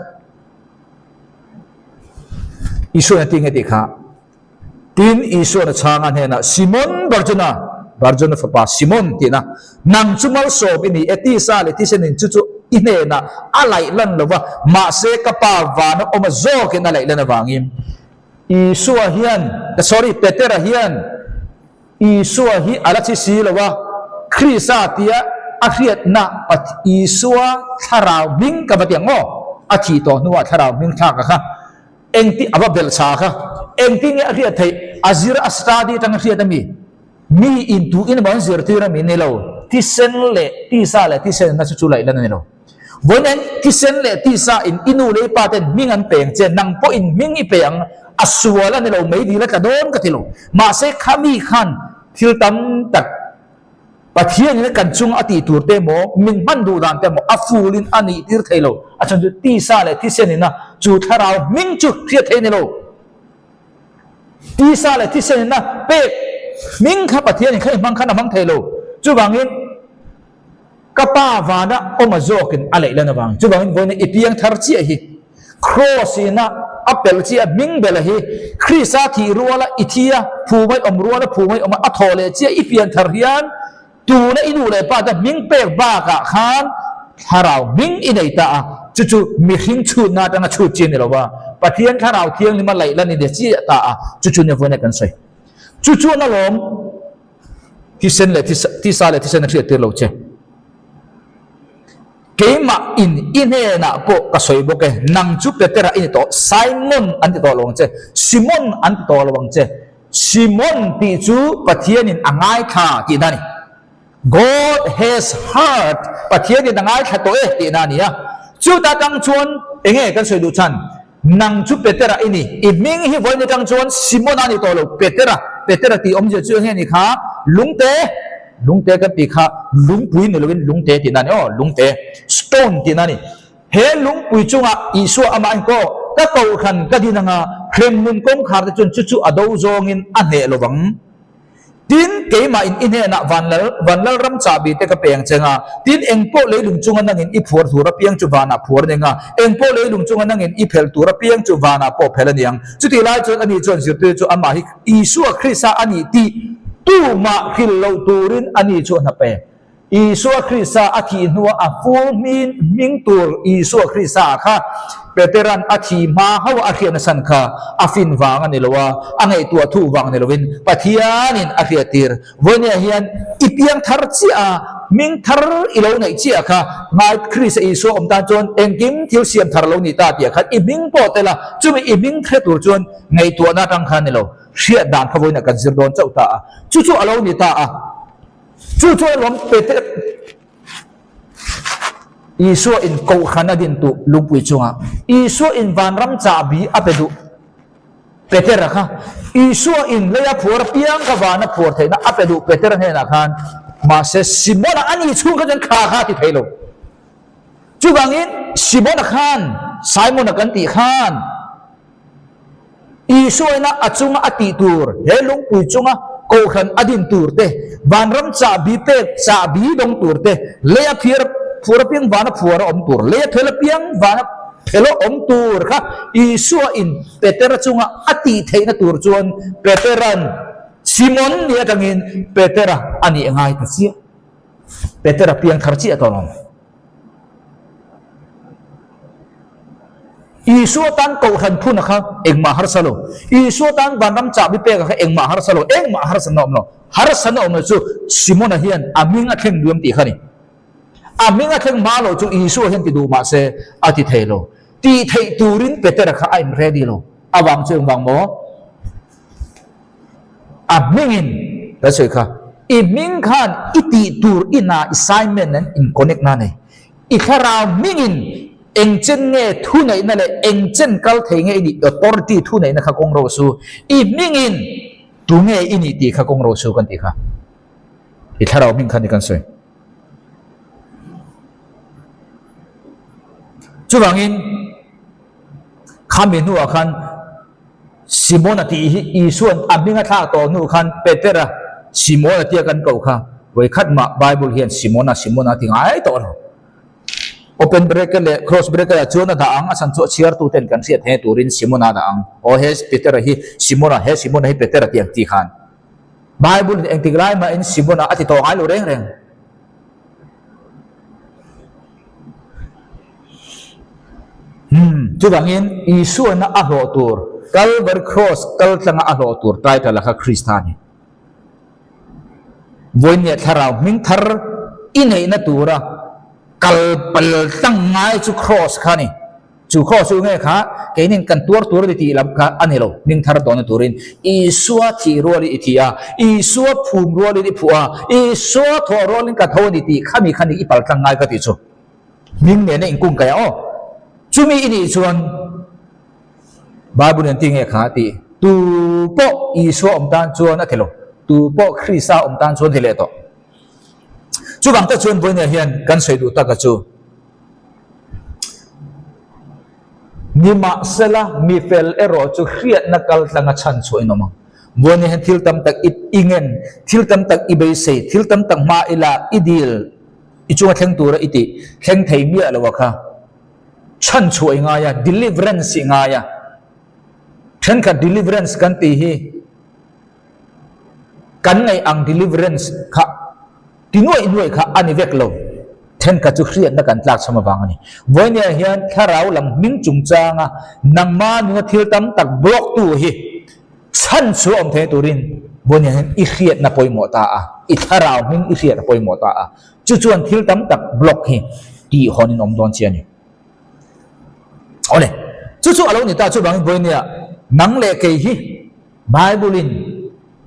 Isua'n a ti nge tih kha Tin, Isua'n a chhang a hnenah, Simon Barjona, Barjona fapa Simon tihna, nang chu malsawm i ni e, tisa leh thisenin chu chu i hnenah a laih lan lo va, mahse ka Pa vana awma zawkin a laih lan avangin. Isua hian, sorry, Petera hian Isua hi a la chi si lo a, Krista tia a hriatna Isua thlarau hming ka va ti ang aw, a thih tawh hnuah thlarau hming thlak a kha. Engti a va belh chha kha? Engtin nge a hriat theih? A zir a study atanga hriat a mi? Mi in tu in emaw an zirtir a mi? Ni lo. Thisen leh tisa leh thisen na chu chu laih lan a ni lo. Vawiin hian thisen leh tisa in i nu leh i pa ten hming an pe ang che, nang pawh in hming i pe ang, a sual a ni lo, meidil a tla dawn ka ti lo. Mahse khami khan thil tam tak Pathian in kan chunga a tih tur te emaw, min hman duh dan te emaw a ful in a nih tir thei lo. A chhan chu tisa leh thisen in a chu thlarau hming chu hriat thei a ni lo. Tisa leh thisen in a pek hming kha Pathian in kha i hmang khan a hmang thei lo. Chuvangin ka Pa vana awm a zawkin a leih lan avang. Chuvangin vawiin i piang thar chiah hi Kraws ina a pelh chiah hming bela hi Krista thih ruala i thi a, phumai awm ruala phumai awm a, a thaw leh chiah i pian thar hian tuna i nu leh pa te hming pek bakah khan thlarau hming i nei ta a, chu chu mihring chhutna atanga chhut chi a ni lo va, Pathian thlarau thianghlim a laih lan i ni chiah ta a, chu chu nia vawiin kan sawi. Chu chuan alawm thisen leh tisa leh thisen a hriat tir lo che. Keimah in i hnenah pawh ka sawi bawk e, nang chu Petera i ni tawh, Simon an ti tawh lo ang che, Simon an ti tawh lo ang che. Simon tih chu Pathianin a ngaithla tihna a ni. God has heard, Pathianin a ngaithla tawh e tihna a ni a. Chuta tang chuan enge kan sawi duh chhan? Nang chu Petera i ni. I hming hi vawiin atang chuan Simona a ni tawh lo, Petera. Petera tih awmzia chu enge ni kha? Lungte, lungte kan tih kha lungpui ni lovin lungte tihna a ni aw, lungte, stone tihna a ni. He lungpui chungah Isua amah in kaw, ka kohhran ka din anga hremhmun kawngkhar te chuan chu chu a do zawngin a hneh lovang. Tin, keimah in i hnenah vanlal, vanlal ram chahbi te ka pe ang che nga. Tin, eng pawh leilung chunga nangin i phuar tur apiang chu vanah phuar a ni nga, eng pawh leilung chunga nangin i phelh tur apiang chu vanah pawh phelh a ni ang. Chutih lai chuan ani chuan zirtir chu amah hi Isua Krista a nih tih tumah hrilh loh turin ani chu a hna pe. Isua Krista a thih hnua a full hmin hming tur Isua Krista kha Peteran a thih hma ho a hriat nasan kha a fin vang a ni lo a, a ngaihtuah thuh vang ni lovin Pathianin a hriattir. Vawinia hian i piang thar chiah a, hming thar i lo neih chiah kha ngai Krista Isua awm tan chuan engkim thil siam thar lo ni ta tih ah khan i hming pawh tel a, chumi i hming hre tur chuan ngaihtuahna atang khan ni lo, hriat dan kha vawiinah kan zir dawn chauh ta a, chu chu a lo ni ta a. Chu chuan lawm Peter Isua in kohhran a din duh lungpui chungah Isua in vanram chahbi a pe duh Petera kha Isua in leia phuar apiang kha vana phuar theihna a pe duh Petera hnenah khan mahse Simona a nih chhung kha chuan kha kha a ti thei lo. Chuvangin Simona khan Simona kan tih khan Isuaina a chunga a tih tur, he lungpui chunga kohhran a din tur te, vanram chahbi pek chahbi dawng tur te, lei a phiar phuar apiang vana phuar a awm tur, lei a phel apiang vana phel a awm tur kha Isua in Petera chunga a tih theihna tur chuan Petera'n Simon ni atangin Petera a nih ngai ta chiah. Petera piang thar chiah tawh lo. Isua tan kohhran phun a kha engmah harsa lo. Isua tan vanram chahbi pek a kha engmah harsa lo. Engmah harsa na awm lo. Harsa na awm lo chu Simona hian a hming a thleng duam tih kha ni. A hming a thleng hma loh chu Isua hian ti duh mah se a ti thei lo. Tih theih turin Petera kha a in ready lo. Avang chu engvang maw? A hmingin kan sawi kha, i hming khan i tih tur i hna i assignment an in connect na nei. I thlarau hmingin eng chen nge thuneihna leh eng chen kal thei nge i nih authority thuneihna kha kawng ro su. I hmingin tu nge i nih tih kha kawng ro su kan tih kha. I thlarau hming kha ni kan sawi. Chuvangin khami hnuah khan Simona tih hi Isua'n a hming a thlak tawh hnu khan Petera Simona tia kan koh kha vawikhat mah Bible hian Simona Simona a ti ngai tawh lo. Open bracket leh cross bracket ah chuan a dah ang, a chhan chu a chhiartu ten kan hriat he turin Simona a dah ang. Aw he Petera hi Simona, he Simona hi Petera tih ang ti khan Bible in engtik lai mahin Simona a ti tawh ngai lo reng reng. Hmm, chuvangin Isuana a hlawh tur, Calvary Cross kal tlanga a hlawh tur title a kha Krista a ni. Vawinia thlarau hming thar i neihna tura kal pal tlang ngai chu Cross kha a ni. Chu khaw chu nge kha keinin kan tuar tur a ni tih lam kha a ni lo, hming thar tawhna turin Isua thih rualin i thi a, Isua phum rualin i phuh a, Isua thawh rualin ka tho a ni tih khami kha ni i pal tlang ngai ka tih chu hming nena inkung kaih ang aw. Chumi i nih chuan Bible in ti nge kha tih tu pawh Isua awm tan chuan a ti lo, tu pawh Krista awm tan chuan ti leh tawh. Chuvang tak chuan vawinia hian kan sawi duh taka chu. Nimahsela, mi fel erawh chu hriatna kal tlanga chhan chhuah in awm ang. Buaini hian thil tam tak i i ngen, thil tam tak i beisei, thil tam tak hma i la, i dil, i chunga thleng tura i tih, thleng thei miah lo a kha. Chhan chhuah i ngai a, deliverance i ngai a. Thenkhat deliverance kan tih hi kan ngaih ang deliverance kha Ti nuaih nuaih kha a ni vek lo. Thenkhat chu hriatna kan tlak chham avang a ni. Vawinia hian thlarau lam hming chungchanga nangma nuna thil tam tak block tu hi chhan chu a awm thei turin vawinia hian i hriatna pawimawh ta a, i thlarau hming i hriat a pawimawh ta a. Chu chuan thil tam tak block hi tihhawn in awm dawn che a ni. Awle, chu chu a lo ni ta chuvangin vawinia nang leh kei hi Bible in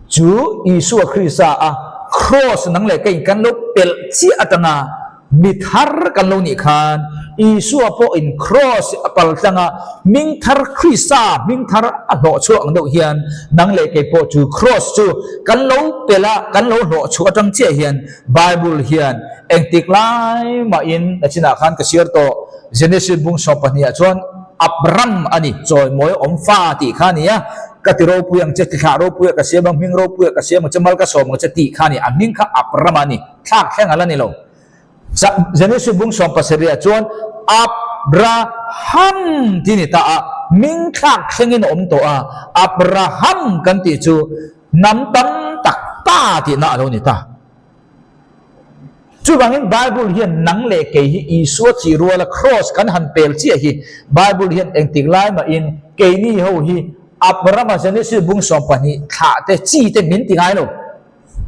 Chu Isua Krista a Kraws nang leh keiin kan lo pelh chiah atanga mi thar kan lo nih khan Isua pawhin Kraws a pal tlanga hming thar Krista hming thar a hlawh chhuah ang deuh hian nang leh kei pawh chu Kraws chu kan lo pelh a kan lo hlawh chhuah atang chiah hian Bible hian engtik lai mahin nachinah khan ka chhiar tawh Genesis bung 22 ah chuan Abram a ni, chawimawi awm fa tih kha a ni a, ka ti ropui ang che, tithlah ropui ah ka siam ang, hming ropui ah ka siam ang che, mal ka sawm ang che tih kha a ni, a hming kha Abram a ni, thlak thleng a la ni lo. Genesis bung 17 ah chuan Abraham tih a ni ta a, hming thlak thlengin a awm tawh a, Abraham kan tih chu hnam tam tak pa tihna a lo ni ta. Chuvangin Bible hian nang leh kei hi Isua thih ruala Kraws kan han pel chiah hi Bible hian engtik lai mahin keini ho hi Abrahama Genesis bung 12 thlah te chi te min ti ngai lo.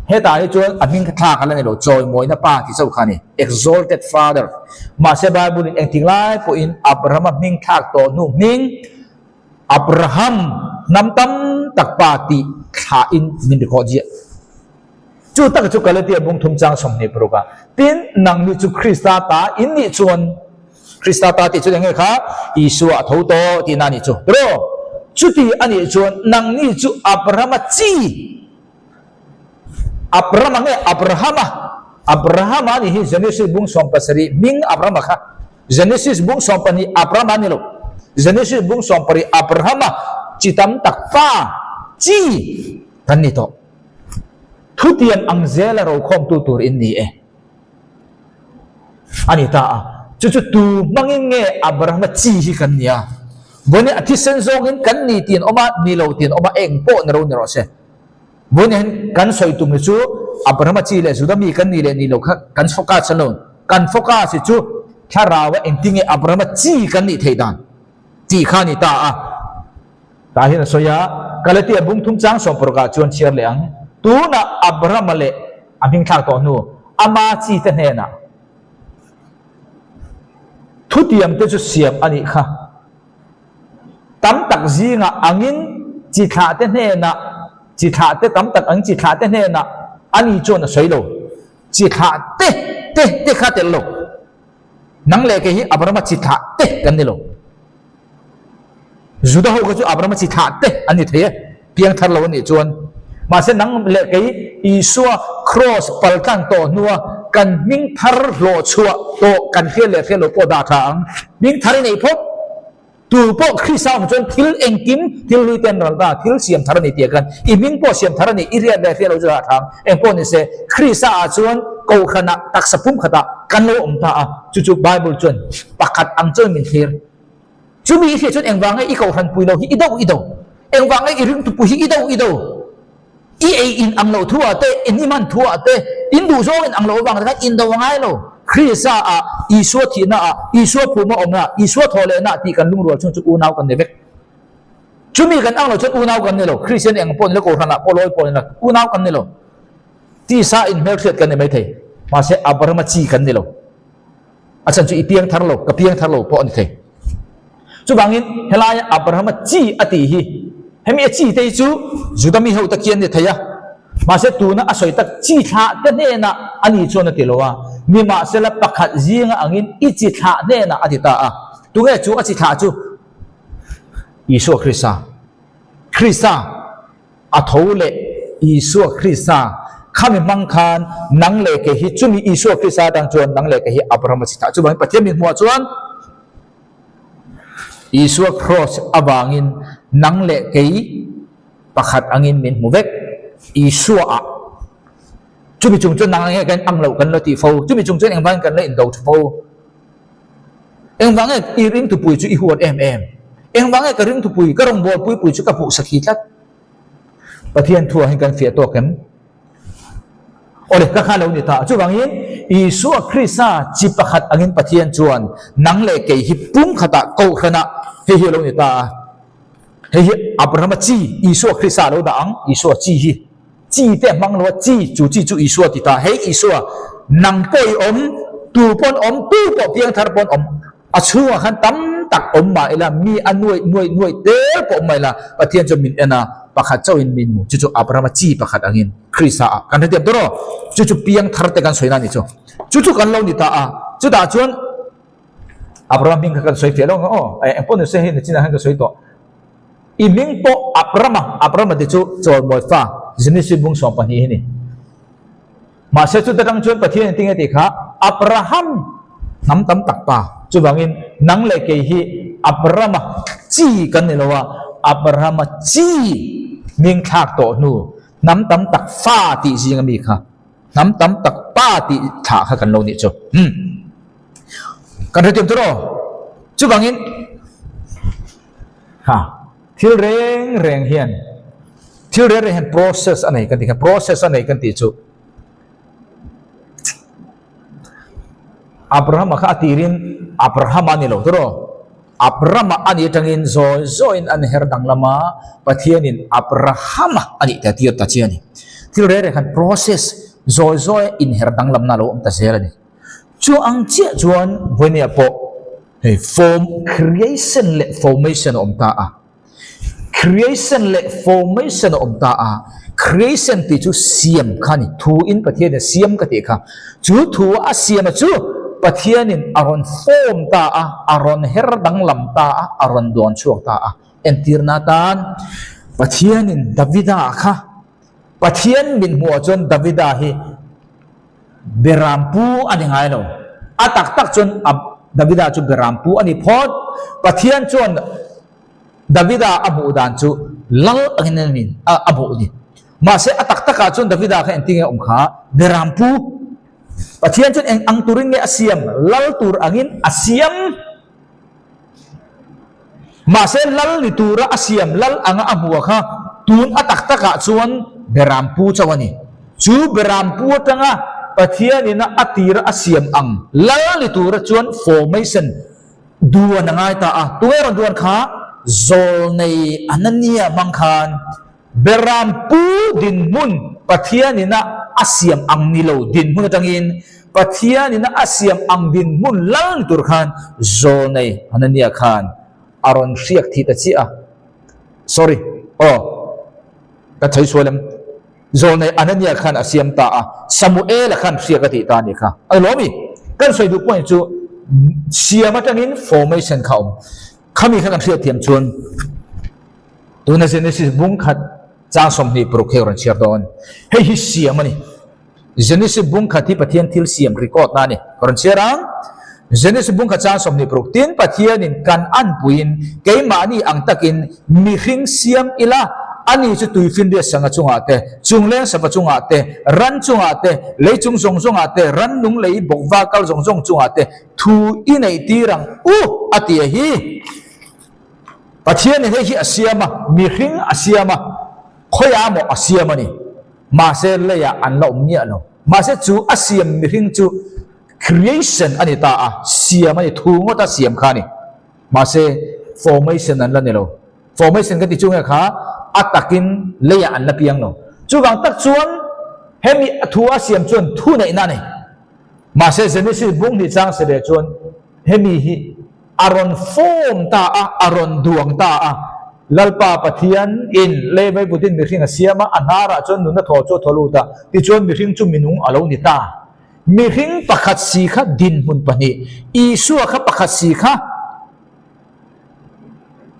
Hetah hi chuan a hming kha thlak a la ni lo, chawimawina pa ti chauh kha a ni, Exalted Father. Mahse Bible in engtik lai pawhin Abrahama hming thlak tawh hnu hming Abraham hnam tam tak pa tih thlahin min ri khawh ziah. Chu tak chu Galatia bung thum chang 26 ah, Tin, nang nih chu Krista ta in nih chuan, Krista ta tih chu eng nge kha? Isua a tho tawh tihna a nih chu. Tiraw? Chuti a nih chuan nang nih chu Abrahama chi, Abrahama nge Abrahama? Abrahama a nih hi Genesis bung 17 hming Abrahama kha. Genesis bung 12 Abrahama a ni lo. Genesis bung 17 Abrahama chi tam tak pa chi kan ni tawh. Thutiam ang zela rokhawmtu tur in ni e. A ni ta a. Chu chu tu hmangin nge Abrahama chi hi kan ni a? Vawiin a thisen zawngin kan ni tih an awm a, ni lo tih an awm a, eng pawh ni ro ni rawh se. Vawiin hian kan sawi tum hi chu Abrahama chi leh Juda mi kan ni leh ni lo kha kan focus a lo. Kan focus hi chu thlarau a engtin nge Abrahama chi kan nih theih dan tih kha a ni ta a. Tah hian a sawi a, Galatia bung thum chang 16 ah chuan chhiar leh ang. Tunah Abrahama leh a hming thlak tawh hnu ama chi te hnenah. Thutiam te chu siam a nih kha. Tam tak zingah angin chi thlah te hnenah, chi thlah te tam tak ang chi thlah te hnenah a ni chuan a sawi lo. Chi thlah te te te kha tel lo. Nang leh kei hi Abrahama chi thlah te kan ni lo. Juda ho kha chu Abrahama chi thlah te an ni thei e, piang thar lo a nih chuan. Mahse nang leh kei Isua kraws paltlang tawh hnua kan hming thar hlawh chhuah tawh kan hriat leh hriat lo pawh dah tha ang. Hming thar i nei phawt. Tu pawh Krista awm chuan thil engkim thil hlui te an ral ta, thil siam thar a ni tih a khan i hming pawh siam thar a ni, i hriat leh hriat lo chu dah tha ang. Engpawh ni se, Krista ah chuan kohhranah taksa pum khatah kan lo awm ta a, chu chu Bible chuan pakhat ang chuan min thlir. Chumi i hriat chuan engvang nge i kohhran pui lo hi i do i do? Engvang nge i ringtupui hi i do i do? I ei in ang loh thu ah te, in i hman thu ah te, in duh zawng in ang loh avang te khan in do a ngai lo. Krista ah, Isua thihna ah, Isua phuma awmna ah, Isua thawh lehna ah tih kan lungrual chhung chu unau kan ni vek. Chumi kan ang loh chuan unau kan ni lo. Kristian eng pawh ni lo, kohhran ah pawh lawi pawh ni lo, unau kan ni lo. Tisa in hmelhriat kan ni maithei. Mahse Abrahama chi kan ni lo. A chhan chu i piang thar lo, ka piang thar lo pawh a ni thei. Chuvangin helaia Abrahama chi a tih hi, hemi a chi te hi chu Juda mi ho te khi an ni thei a, mahse tuna a sawi tak chi thlah te hnenah a ni chuan a ti lo a, nimahsela pakhat zinga angin i chi thlah hnenah a ti ta a. Tunge chu a chi thlah chu? Isua Krista. Krista. A tho leh Isua Krista khami hmang khan nang leh kei hi chumi Isua Krista atang chuan nang leh kei hi Abraham a chhitah. Chuvangin Pathian min hmuhah chuan Isua Kraws avangin nang leh kei pakhat angin min hmu vek. Isua ah chumi chung chuan nang nge kan ang loh kan lo tih fo, chumi chung chuan engvangin kan la indo tha fo. Engvang nge i ringthupui chu i huat em em? Engvang nge ka ringthupui, ka rawngbâwl puipui chu ka hmuh sakhi tlat? Pathian thuah hian kan fiah tawk em? Awle, ka kha lo ni ta. Chuvangin, Isua Krista chi pakhat angin Pathian chuan nang leh kei hi pumkhatah kohhranah hei hi a lo ni ta a. Hei hi Abrahama chi, Isua Krista a lo dah ang, Isua chi hi. Chi te a hmang lo a, chi, chu chi chu Isua ti ta. Hei Isua, nang pawh i awm, tu pawn awm, tu pawh piangthar pawn awm. A chhungah khan tam tak awm mah ila, mi a nuaih nuaih nuaih tel pawh awm mah ila, Pathian chuan min en a, pakhat chauhin min hmu. Chu chu Abrahama chi pakhat angin Krista ah kan hrethiam tawh rawh. Chu chu piangthar te kan sawi na a nih chu. Chu chu kan lo ni ta a, chutah chuan Abrahama hming kha kan sawi fiah lo ang aw, engpawh ni se hei nachinah hian ka sawi tawh. I hming pawh Abrama, Abrama tih chu Chawlmawi fa, Genesis bung 12 hi a ni. Mahse chuta tang chuan Pathian in tinge tih kha Abraham hnam tam tak pa. Chuvangin nang leh kei hi Abrama chi kan ni lo a, Abrahama chi hming thlak tawh hnu hnam tam tak fa tih zinga mi kha, hnam tam tak pa tih thlah kha kan lo nih chu. Umm. Kan hrethiam tur aw. Chuvangin. Ha, thil reng reng hian, thil reng reng hian process a nei kan tih kha, process a nei kan tih chu Abrahama kha a tirin Abrahama a ni lo tawh Abrahama a nih atangin zawi zawiin an her danglam a, Pathianin Abrahama a nih ta tir ta che a ni. Thil reng reng khan process zawi zawi a inher danglamna a lo awm ta zel a ni. Chu ang chiah chuan vawinia pawh Hei form, creation leh formation a awm ta a. Creation leh formation a awm ta a. Creation tih chu siam kha a ni. Thu in Pathian in siam ka tih kha. Chu thu a siam a chu Pathian in a rawn form ta a, a rawn her danglam ta a, a rawn duan chhuak ta a. Entirna atan Pathian in Davida kha Pathian min hmuh ah chuan Davida hi Berampu a ni ngai lo. A tak tak chuan a Davida chu Berampu a ni phawt. Pathian chuan Davida a hmuh dan chu lal angin a ni a hmuh ni. Mahse a tak takah chuan Davida kha engtin nge a awm kha? Berampu. Pathian chuan eng ang turin nge a siam? Lal tur angin a siam. Mahse lal ni tura a siam lal anga a hmuh kha tun a tak takah chuan Berampu chauh a ni. Chu Berampu atanga Pathianin a tira a siam ang lal ni tura chuan formation duan a ngai ta a. Tunge rawn duan kha? Zawlnei Anania hmang khan Berampu dinhmun Pathianin a a siam ang ni lo dinhmun atangin. Pathianin a siam ang dinhmun lal ni tur khan Zawlnei Hanania khan a rawn hriak thih ta chiah a. Sorry, aw, ka chhei sual em? Zawlnei Anania khan a siam ta a, Samuela khan hriak a tih ta a nih kha. A ni lawmi? Kan sawi duh point chu siam atangin formation kha a awm. Khami kha kan hriat thiam chuan tuna Genesis bung khat chang 26 hi ka rawn chhiar dawn. Hei hi siam a ni. Genesis bung khat hi Pathian thil siam record na a ni. Ka rawn chhiar ang. Genesis bung khat chang 26, Tin, Pathianin kan anpuiin keimahni ang takin mihring siam ila, ani chu tuifinriat sanga chungah te, chungleng sava chungah te, ran chungah te, lei chung zawng zawngah te, rannung lei bawkva kal zawng zawng chungah te thu i neih tir ang u, a ti a hi. Pathianin hei hi a siam a, mihring a siam a, khawiah maw a siam a ni. Mahse leiah an la awm miah lo. Mahse chu a siam mihring chu Creation a ni ta a, siam a ni, thu ngawta siam kha a ni. Mahse, formation an la ni lo. Formation ka ti chu nge kha a takin leiah an la piang lo. Chuvang tak chuan hemi thu a siam chuan thu neihna a nei. Mahse, Genesis bung hnih chang se leh chuan hemi hi a rawn form ta a, a rawn duang ta a. Lalpa Pathian in lei vaivutin mihring a siam a, a hnarah chuan nunna thaw chu a thaw lut a, tichuan mihring chu minung a lo ni ta. Mihring pakhat si kha dinhmun pahnih, Isua kha pakhat si kha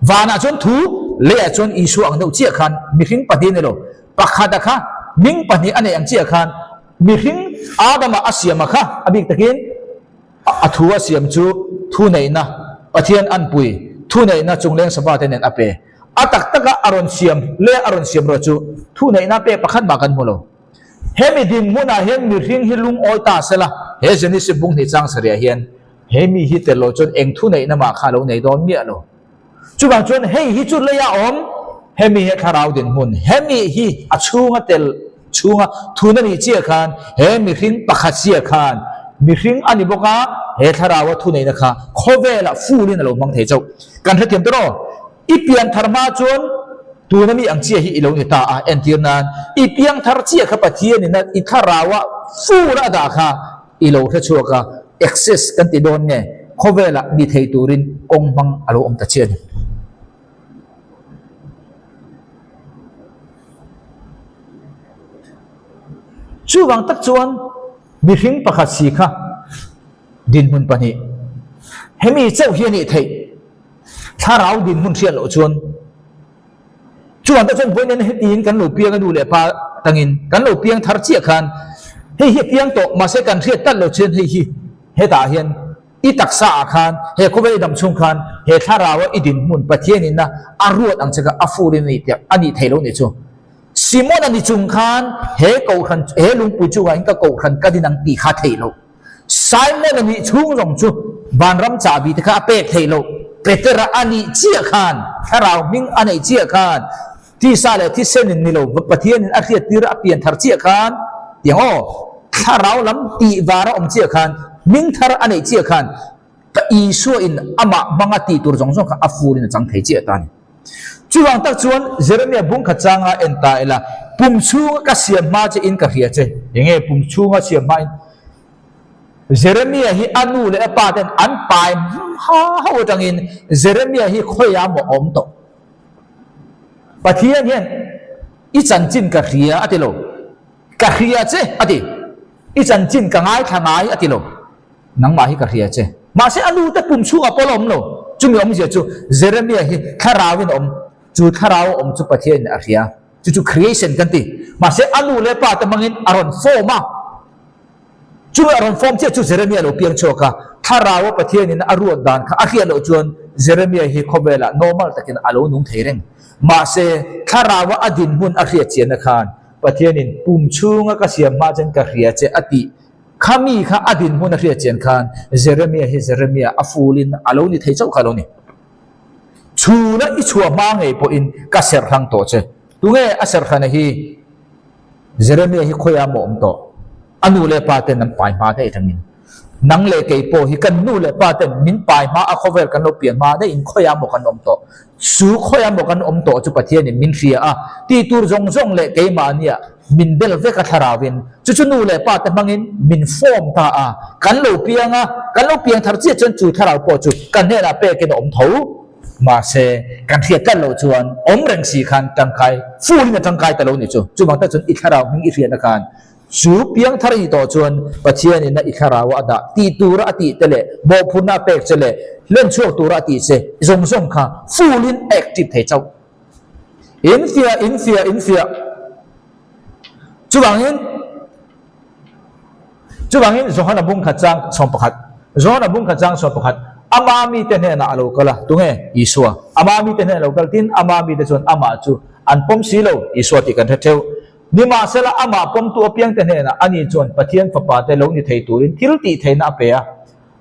vanah chuan thu, leiah chuan Isua ang deuh chiah khan mihring pahnih a ni lo. Pakhata kha hming pahnih a neih ang chiah khan mihring Adama a siama kha a bik takin a thu a siam chu thuneihna, Pathian anpui thuneihna chungleng sava te nen a pe. A tak taka a rawn siam leh a rawn siam ruah chu thuneihna pek pakhat mah kan hmu lo. Hemi dinhmunah hian mihring hi lungawi ta sela, he Genesis bung hnih chang sarihah hian he mi hi tel lo chuan eng thuneihna mah kha a lo nei dawn miah lo. Chuvang chuan hei hi chu leia awm, hemi hi a thlarau dinhmun, hemi hi a chhunga tel chhunga thun a nih chiah khan he mihring pakhat chiah khan mihring a ni bawk a, he thlaraua thuneihna kha khawvelah full-in a lo hmang thei chauh. Kan hrethiam ta rawh. I pian thar hma chuan tuna mi ang chiah hi i lo ni ta a, entir nan i piang thar chiah kha Pathianin a i thlarau a fur a dah kha i lo hre chhuak a, access kan ti dawn nge khawvelah ni thei turin kawng hmang a lo awm ta chiah a ni. Chuvang tak chuan mihring pakhat si kha dinhmun pahnih hemi chauh hi a nih theih. Thlarau dinhmun hriat loh chuan chuan te chuan vawiin hetiin kan lo piang a nu leh pa tangin kan lo piang thar chiah khan hei hi a piang tawh mahse kan hriat tlat loh chuan hei hi hetah hian i taksa ah khan he khawvel i dam chhung khan he thlarau a i dinhmun Pathian in a a ruat ang che kha a full in a nih tiah a nih theih loh nih chu Simon a ni chung khan he kohhran he lungpui chungah hian ka kohhran ka din ang tih kha a theih loh. Simon-a nih chhung zawng chu vanram chahbi te kha a pek theih loh. Petera a nih chiah khan, thlarau hming a neih chiah khan, tisa leh thisenin ni lo, Pathianin a hriattir a pian thar chiah khan, tiang aw, thlarau lam tih var a awm chiah khan, hming thar a neih chiah khan, ka Isua in amah hmanga tih tur zawng zawng kha a furin a chang thei chiah ta a ni. Chuvang tak chuan Jeremia bung khat changa en ta ila, pum chhunga ka siam hma che in ka hria che. Enge pum chhunga siam hma in? Jeremia hi a nu leh a pa ten an pai hma ho atangin Jeremia hi khawiah maw a awm tawh? Pathian hian i chanchin ka hria a ti lo. Ka hria che a ti. I chanchin ka ngaithla ngai a ti lo. Nangmah hi ka hria che. Mahse a nu te pum chhungah pawh la awm lo. Chumi awmzia chu Jeremia hi thlarauin a awm. Chu thlarau a awm chu Pathianin a hria. Chu chu creation kan ti. Mahse a nu leh pa te hmangin a rawn form a. Chumi a rawn form chiah chu Jeremia lo piang chhuak a. Thlarau a Pathianin a ruat dan kha a hriat loh chuan Jeremia hi khawvelah normal takin a lo nung thei reng. Mahse thlarau a a dinhmun a hriat chianna khan Pathianin pum chhunga ka siam hma chuan ka hria che a tih. Kha mi kha a dinhmun a hriat chian khan Jeremia hi Jeremia a fulin a lo ni thei chauh kha a lo ni. Chhuna i chhuah hma ngei pawhin ka serh hrang tawh che. Tunge a serh hrana hi? Jeremia hi khawiah maw awm tawh? A nu leh pa ten an pai hma daih atangin. Nang leh kei pawh hi kan nu leh pa ten min pai hma a khawvel kan lo pian hma daih in khawiah maw kan awm tawh? Chu khawiah maw kan awm tawh chu Pathianin min hria a, tih tur zawng zawng leh keimahnia min bel vek a thlarauin chu chu nu leh pa te hmangin min form ta a, kan lo piang a, kan lo piang thar chiah chuan chu thlarau pawh chu kan hnenah pekin a awm tho. Mahse, kan hriat tlat loh chuan awm reng si khan tangkai full in a tangkai ta lo ni chu. Chuvang tak chuan i thlarau hming i hriatna khan Chu piangthar i tawh chuan Pathianin a i thlarau a dah tih tura a tih te leh mawhphurhna a pek che leh hlen chhuak tura a tih che zawng zawng kha full in a active thei chauh. In fiah, in fiah, in fiah. Chuvangin, chuvangin Johana bungkhat chang 11, Johana bungkhat chang 11, Ama mite hnenah a lo kal a, tunge? Isua. Ama mite hnenah a lo kal tin ama mite chuan amah chu an pawm si lo, Isua tih kan hre theuh. Nimahsela, amah pawmtu apiangte hnenah ani chuan Pathian Fapate lo ni thei turin thil tih theihna a pe a,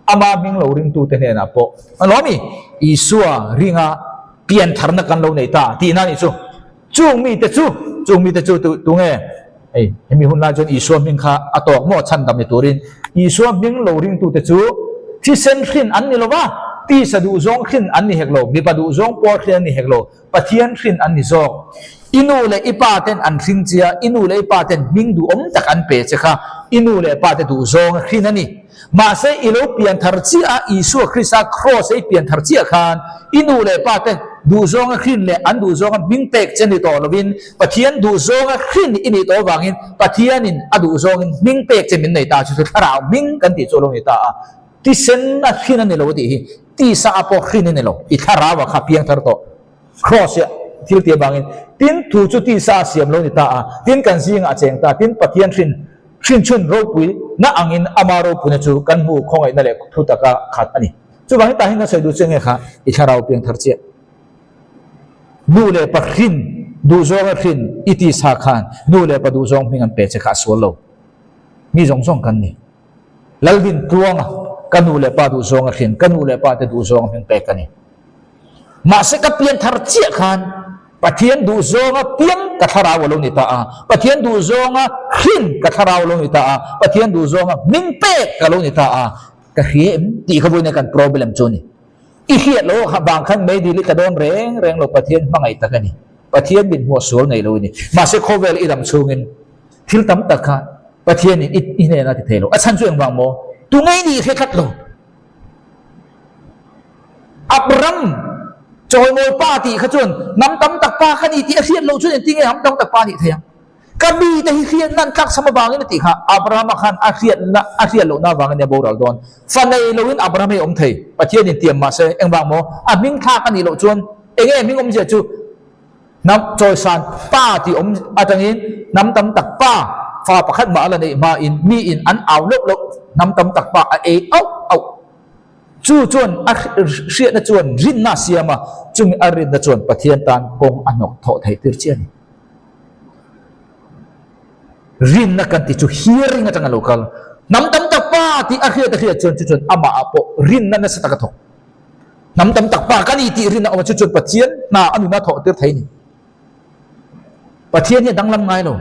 amah hming lo ringtute hnenah pawh a lo ni. Isua ringa piantharna kan lo nei ta tihna a nih chu. Chung mite chu, chung mite chu tu tunge? Hei, hemi hun lai chuan Isua hming kha a tawk maw chhandam ni turin Isua hming lo ringtute chu thisen hrin an ni lo va, tisa duhzawng hrin an ni hek lo, mipa duhzawng pawl hrin an ni hek lo. Pathian hrin an ni zawk. I nu leh i pa ten an hring che a, i nu leh i pa ten hming duhawm tak an pe che kha i nu leh pa te duh zawnga hrin a ni. Mahse i lo pian thar chiah a, Isua Krista kraws a i pian thar chiah khan i nu leh pa te duh zawnga hrin leh an duh zawnga hming pek che ni tawh lovin Pathian duh zawnga hrin i nih tawh avangin Pathianin a duh zawngin hming pek che min nei ta chu chu thlarau hming kan tih chu a lo ni ta a. Tisen a hrin a ni lo a tih hi tisa a pawh hrin a ni lo, i thlarau ah kha piang thar tawh. Kraws hi thil tih avangin tin thu chu tisa a siam lo ni ta a, tin kan zingah a cheng ta, tin Pathian hrin hrin chhun ropui na angin ama ropuina chu kan hmu khawngaihna leh thu taka khat a ni. Chuvangin tah hian kan sawi duh che nge kha i thlarau piang thar chiah. Nu leh pa hrin duhzawnga hrin i tisa khan nu leh pa duhzawng hming an pe che kha a sual lo. Mi zawng zawng kan ni. Laldin tluanga ka nu leh pa duhzawng a hrin, ka nu leh pa te duhzawng a hming pek ka ni. Mahse ka pian thar chiah khan Pathian duhzawnga piang ka thlarau a lo ni ta a, Pathian duhzawnga hrin ka thlarau a lo ni ta a, Pathian duhzawnga hming pek ka lo ni ta a, ka hria em tih kha vawiin kan problem chu a ni. I hriat loh vang khan meidil i tla dawn reng reng lo, Pathian hmangaih tak a ni. Pathian min hmuh sual nei lo a ni. Mahse khawvel i dam chhungin Thil tam tak kha Pathianin i i hnenah a ti thei lo. A chhan chu engvang maw? Tu ngei nih hre tlat lo. Abram chawimawi pa tih kha chuan hnam tam tak pa kha ni tih a hriat loh chuan engtin nge hnam tam tak pa nih thei ang? Ka mite hi hriatna an tlakchham avangin a tih kha Abrahama khan a hriatna a hriat lohna avangin a boral dawn. Fa nei loin Abraham hi a awm thei. Pathianin tiam mahse engvang maw? A hming thlak a nih loh chuan enge hming awmzia chu Hnam chawisan pa tih awm atangin hnam tam tak pa fa pakhat mah a la neih hmain miin an au loh loh hnam tam tak pa a ei auh auh. Chu chuan a hriatna chuan rinna a siam a, chumi a rinna chuan Pathian tan kawng a hnawk thawh theih tir chiah a ni. Rinna kan tih chu hearing atanga lo kal. Hnam tam tak pa tih a hriat a hriat chuan chu chuan amah ah pawh rinna nasa tak a thawk. Hnam tam tak pa ka ni tih rin a awm a, chu chuan Pathian hna a nuna thawh tir thei a ni. Pathian hi a danglam ngai lo.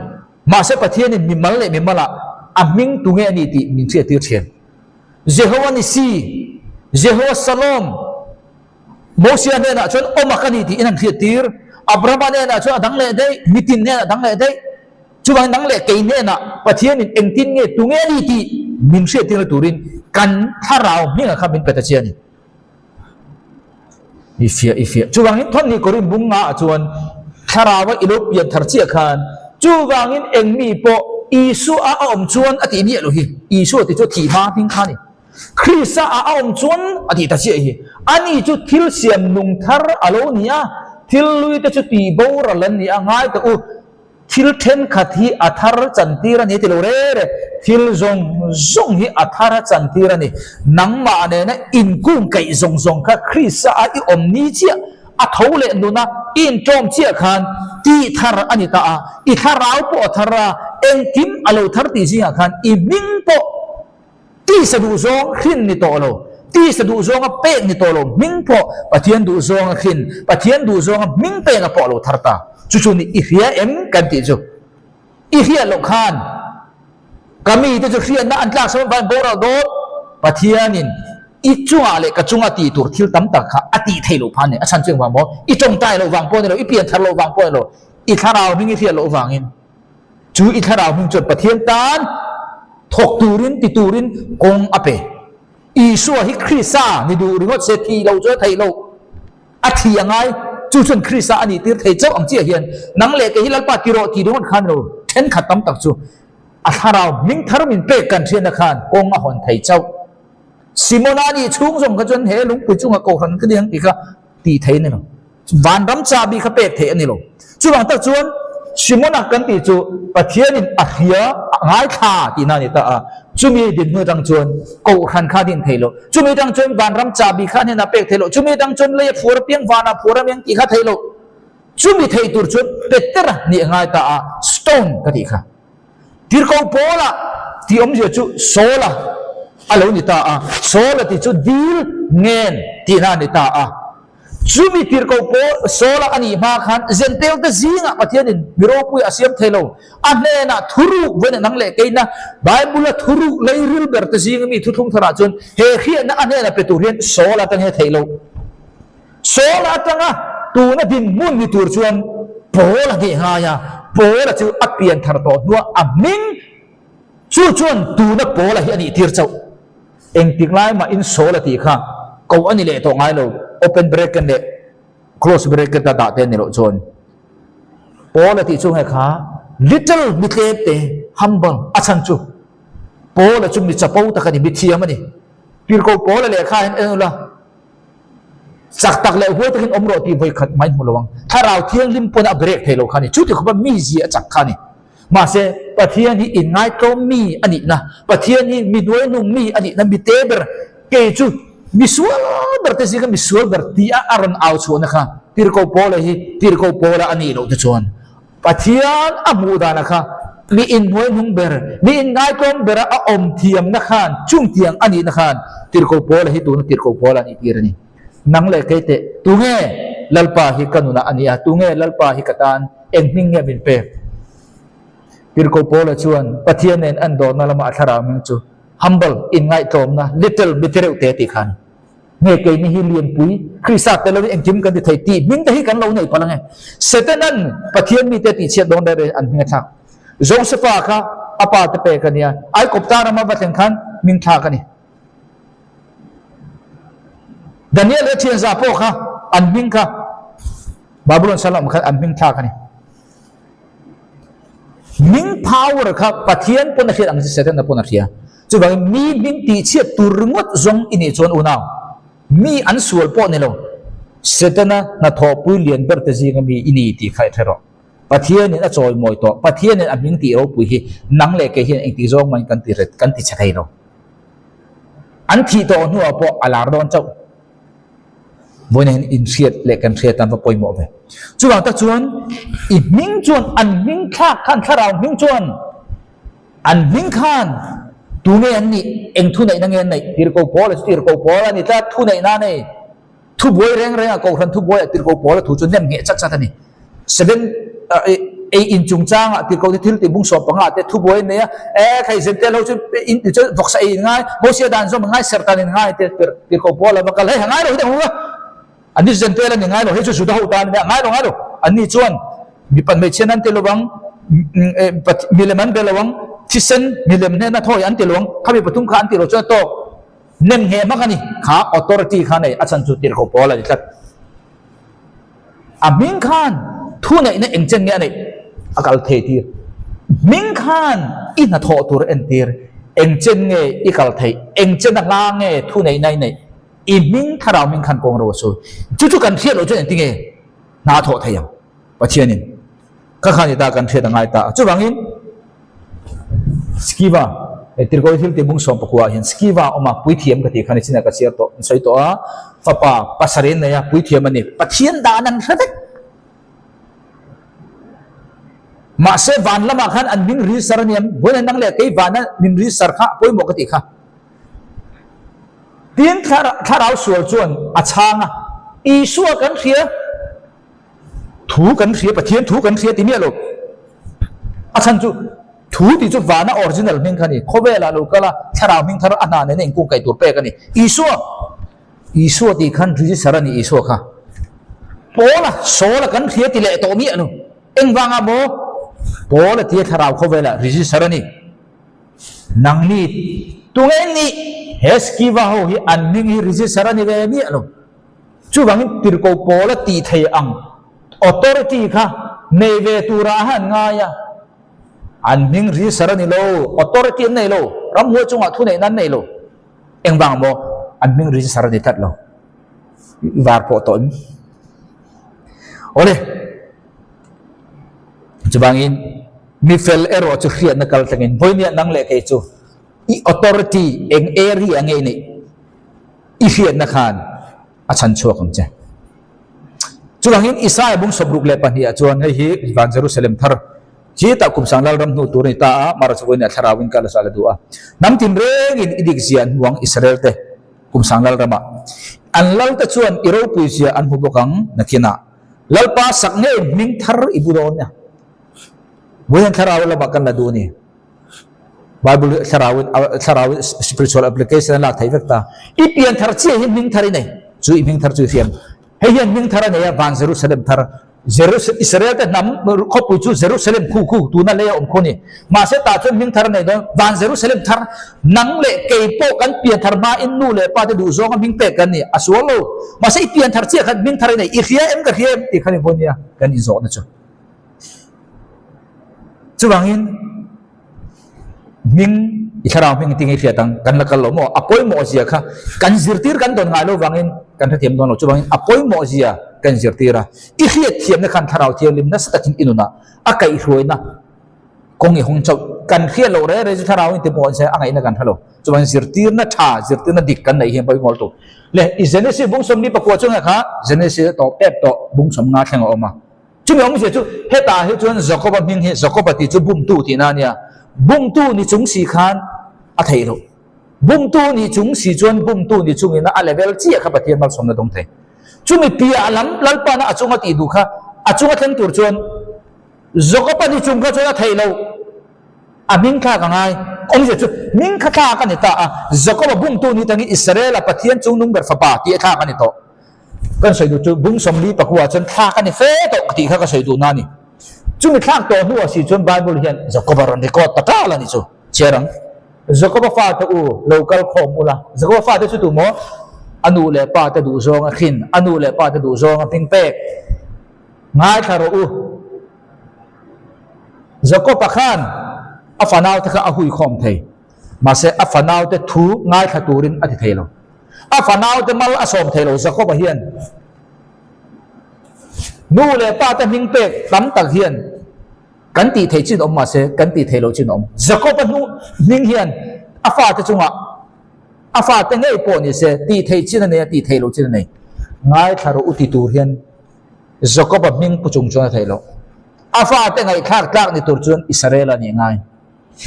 Mahse Pathianin mimal leh mimalah a hming tu nge a ni tih min hriat tir thin. Jehovah Nissi, Jehovah Shalom, Mosia hnenah chuan awma ka ni tiin an hriat tir. Abrahama hnenah chuan a dang leh daih, mitin hnenah a dang leh daih. Chuvangin nang leh kei hnenah Pathianin engtin nge tu nge a ni tih min hriattirna turin kan thlarau hmingah kha min pe ta che a ni. I fiah, i fiah. Chuvangin thawmhnih Korin bung ngaah chuan thlaraua i lo pian thar chiah khan chuvangin eng mi pawh Isua a awm chuan a tih miah lo hi. Isua tih chu thih hma hming kha a ni. Krista a awm chuan a tih ta chiah hi. Ani chu thil siam nung thar a lo ni a, thil lui te chu tih boral an ni a, ngai teh u. Thil thenkhat hi a thar chantir a ni ti lo re re, thil zawng zawng hi a thar a chantir a ni. Nangmah nena inkung kaih zawng zawng kha Krista a i awm ni chiah, a tho leh nuna i inṭawm chiah khan tih thar a ni ta a, i thlarau pawh a thar a, engkim a lo thar tih zingah khan i hming pawh Tisa duhzawng hrin ni tawh lo, tisa duhzawnga pek ni tawh lo, hming pawh Pathian duhzawnga hrin, Pathian duhzawnga hming peka pawh a lo thar ta. Chu chu ni i hria em kan tih chu. I hriat loh khan ka mite chu hriatna an tlak sawn vang boral dawn. Pathianin i chungah leh ka chunga tih tur thil tam tak kha a tih theih loh phah a ni. A chhan chu engvang maw? I tawngtai loh vang pawh a ni lo, i pianthar loh vang pawh a ni lo, i thlarau hming i hriat loh vangin. Chu i thlarau hming chuan Pathian tan thawk turin ti turin kawng a pe. Isua hi Krista ni duh ringawt se thih loh chu a theih loh. A thi a ngai. Chu chuan Krista a nih tir thei chauh ang chiah hian nang leh kei hi Lalpa ti rawh tih ringawt khan lo thenkhat tam tak chu a thlarau hming thar min pek kan hriatna khan kawng a hawn thei chauh. Simona nih chhung zawng kha chuan he lungpui chungah kohhran ka ni ang tih kha tih thei a ni lo. Vanram chahbi kha pek theih a ni lo. Chuvang tak chuan Simona kan tih chu Pathianin a hria, a ngaithla tihna a ni ta a. Chumi dinhmun atang chuan kohhran kha a din thei lo. Chumi atang chuan vanram chahbi kha a hnenah pek thei lo. Chumi atang chuan lei a phuar apiang, vanah phuar amiang tih kha thei lo. Chumi thei tur chuan Petera nih a ngai ta a, stone ka tih kha. Tirhkoh Paula tih awmzia chu Saula a lo ni ta a, Saula tih chu dil ngen tihna a ni ta a. Chumi tirhkoh Paul Saula a nih hma khan Zentelte zingah Pathianin mi ropui a siam thei lo. A hnenah thuruk vawiin nang leh keina Bible-a thuruk leiril berte zinga mi thuthlung tharah chuan he hriatna a hnena pe tur hian Saula atang hi a theih loh. Saula atanga tuna dinhmun ni tur chuan Paul a hneh ngai a, Paula chu a pian thar tawh hnuah a hming chu chuan tuna Paula hi a nih tir chauh. Engtik lai mah in Saula tih kha koh a ni leh tawh ngai lo, open bracket leh close bracket a dah te a ni loh chuan. Paula tih chu nge kha little mi tlem te, humble, a chhan chu Paula chu mi chapo tak a ni, mi thiam a ni. Tirhkoh Paula lehkha hian en ula, Chak tak leh huai takin awm rawh tih vawi khat mai hmu lo ang. Thlarau thianghlim pawn a break thei lo kha a ni. Chu ti khawpa mi zia a chak kha a ni. Mahse, Pathian hi inngaihtlawm mi a nihna, Pathian hi mi hnuaihnung mi a nihna, mi te ber, kei chu mi sual ber te zinga mi sual ber tih a a rawn au chhuahna kha Tirhkoh Paula hi Tirhkoh Paula a nih loh te chuan Pathian a hmuh dana kha mi inhnuaihnung ber, mi inngaihtlawm bera a awm thiamna khan chungtiang a nihna khan Tirhkoh Paula hi tuna Tirhkoh Paula a nih tir a ni. Nang leh kei teh, tunge Lalpa hi ka nunah a ni a, tunge Lalpa hi ka tan eng hming nge min pek? Tirhkoh Paula chuan Pathian nen an dawrna lama a thlarau hming chu humble, inngaihtlawmna, little, mi te reuh te tih kha a ni. Nge keini hi lianpui, Krista tel lovin engkim kan ti thei tih hming te hi kan lo nei palh ange. Setanan Pathian mite tihchhiat dawn reng reng an hming a thlak. Josefa kha a pa te pek a nia, Aikawpta rama va thleng khan hming thlak a ni. Daniel leh thianza pawh kha an hming kha Babylon sal awm khan an hming thlak a ni. Hming power kha Pathian pawn a hriat ang chi Setana pawn a hria. Chuvangin mi hming tihchhiat tur ringawt zawng i nih chuan unau, mi an sual pawh ni lo, Setana hnathawhpui lian ber te zinga mi i ni tih kha i hre rawh. Pathianin a chawimawi tawh, Pathianin a hming tih ropui hi nang leh kei hian engtik zawng mahin kan ti kan ti chhe thei lo. An thih tawh hnuah pawh a lar dawn chauh. Vawiin hian inhriat leh kan hriat tan va pawimawh ve. Chuvang tak chuan i hming chuan an hming thlak khan thlarau hming chuan An hming khan tunge an nih, eng thuneihna nge an neih? Tirhkoh Paula chu Tirhkoh Paula a ni tlat, thuneihna a nei. Thubuai reng rengah Kohhran thubuaiah Tirhkoh Paula thu chu nem ngheh chat chat a ni. Seven ei in chungchangah Tirhkoh te thil tih bung sawm panga te thubuai an nei a, e khai Zentel ho chu in ti chu vawksa ei in ngai, Mosia dan zawm an ngai, sertan in ngai te Tirhkoh Paula va kal, hei a ngai lo hi teh ang u a. An ni Zentel a ni ngai lo, hei chu Juda ho tan a nia, ngai lo ngai lo. An ni chuan mipat hmeichhia an ti lo ang, milem an be lo ang, thisen milem hnena thawi an ti lo ang, khami pathum kha an ti lo chuan a tawk nem ngheh hmak a ni. Kha authority kha nei a chhan chu tirhkoh pawl a ni tlat. A hming khan thuneihna eng chen nge a neih a kal thei tir. Hming khan i hnathawh tur a entir, eng chen nge i kal theih, eng chen a hla nge thuneihna i neih. I hming thlarau hming khan kawng ro a sawi. Chu chu kan hriat loh chuan engtinge hna thawh thei ang? Pathianin ka khan i ta kan hriat a ngai ta a. Chuvangin Skiva, he Tirhkoh thil tih bung sawm pakua ah hian Skiva a awm a, puithiam ka tih khan i chinah ka chhiar tawh, an sawi tawh a, fapa pasarih an nei a, puithiam a ni. Pathian dan an hre vek. Mahse van lamah khan an hming ri sar a niam, vawiin nang leh kei vana min ri sar kha a pawimawh ka tih kha. Tin, thlarau sual chuan a chhang a, Isua kan hria, thu kan hria, Pathian thu kan hria ti miah lo. A chhan chu. Thu tih chu vana original hming kha a ni. Khawvelah lo kal a, thlarau hming thar a hna nena inkungkaih tur pek a ni. Isua! Isua tih khan register a ni Isua kha. Paula, Saula kan hria ti leh tawh miah lo. Engvangah maw? Paula tia thlarau khawvelah register a ni. Nangni tunge in nih? He Skiva ho hi an hming hi register a ni ve miah lo. Chuvangin tirhkoh Paula tih thei ang authority kha nei ve turah a han ngai a. An hming register a ni lo, authority an nei lo, ramhuai chungah thuneihna an nei lo. Engvang maw? An hming register a ni tlat lo. I var pawh tawh em? Awle, chuvangin mi fel erawh chu hriatna kal thlengin vawinia nang leh kei chu i authority eng area nge i neih i hriatna khan a chhan chhuak ang che. Chuvangin Isaiah bung 62 ah chuan hei hi van Jerusalem thar chi tah kum sang Lalram hnu tur a ni ta a, Mara chu vawiin ah thlarauin kal a sal a duh a. Hnam tinrengin i dik zia an hmu ang Israel te kum sang Lalramah. An lal te chuan i ropui zia an hmu bawk ang nakinah. Lalpa sak ngei hming thar i bu dawn nia. Vawiin thlarau lamah kan la duh a ni. Bible thlarauin thlarauin spiritual application a lak theih vek ta. I pian thar chiah hi hming thar i nei. Chu i hming thar chu i hriam. Hei hian hming thar a nei a, van Jerusalem thar. Jerusalem Israel te hnam khawpui chu Jerusalem khu khu tuna lei a awm khu a ni. Mahse tah chuan hming thar a nei dawn. Van Jerusalem thar nang leh kei pawh kan pian thar hma in nu leh pa te duh zawnga hming pek kan ni. A sual lo. Mahse i pian thar chiah khan hming thar i nei. I hria em ka hria em tih khan i vawn nia kan inzawhna chu. Chuvangin hming i thlarau hming tinge i hriat ang kan la kal lo maw a pawimawh zia kha kan zirtir kan dawn ngai lo vangin kan hrethiam dawn lo chuvangin a pawimawh zia kan zirtir a i hriat thiamna khan thlarau thianghlim nasa takin i nunah a kaihhruaina kawng i hawng chauh kan hriat loh reng reng chu thlarau in ti pawh se a ngaihna kan hre lo chuvangin zirtirna tha zirtirna dik kan neih hian pawimawh lutuk le i Genesis bung 44 chungah kha Genesis tawp tep tawh bung 50 thleng a awm a. Chumi awmzia chu hetah hi chuan Jakoba hming hi Jakoba tih chu bumtu tihna a nia. Bumtu ni chung si khan a theih loh. Bumtu ni chung si chuan bumtu ni chungin a level chiah kha Pathian malsawmna dawng thei. Chumi piah lam Lalpana a chunga tih duh kha a chunga thleng tur chuan Jakoba ni chung kha chuan a theih loh. A hming thlak a ngai. Awmzia chu hming kha thlak a ni ta a, Jakoba bumtu ni tangin Israela Pathian chungnung ber fapa tih a thlak a ni tawh. Kan sawi duh chu bung 44 chuan thlak a ni fe tawh ka tih kha ka sawi duhna a ni. Chumi thlak tawh hnuah si chuan Bible hian Jakoba rawn record ta tal a ni chu. Chhiar ang. Jakoba fate u, lo kal khawm ula. Jakoba fate chu tu maw? A nu leh pa te duh zawng a hrin, a nu leh pa te duh zawng a hming pek. Ngaithla rawh u. Jakoba khan a fanaute kha a hui khawm thei. Mahse a fanaute thu ngaithla turin a ti thei lo. A fanaute mal a sawm thei lo Jakoba hian nu leh pa te hming pek tam tak hian kan tih theih chin awm mahse kan tih theih loh chin awm. Jakoba hnu hming hian a fate chungah a fate ngei pawh ni se tih theih chin a nei a tih theih loh chin a nei. Ngaithla rawh u ti tur hian Jakoba hming pu chung chuan a theih loh. A fate ngaihthlak tlak ni tur chuan Israel a nih ngai.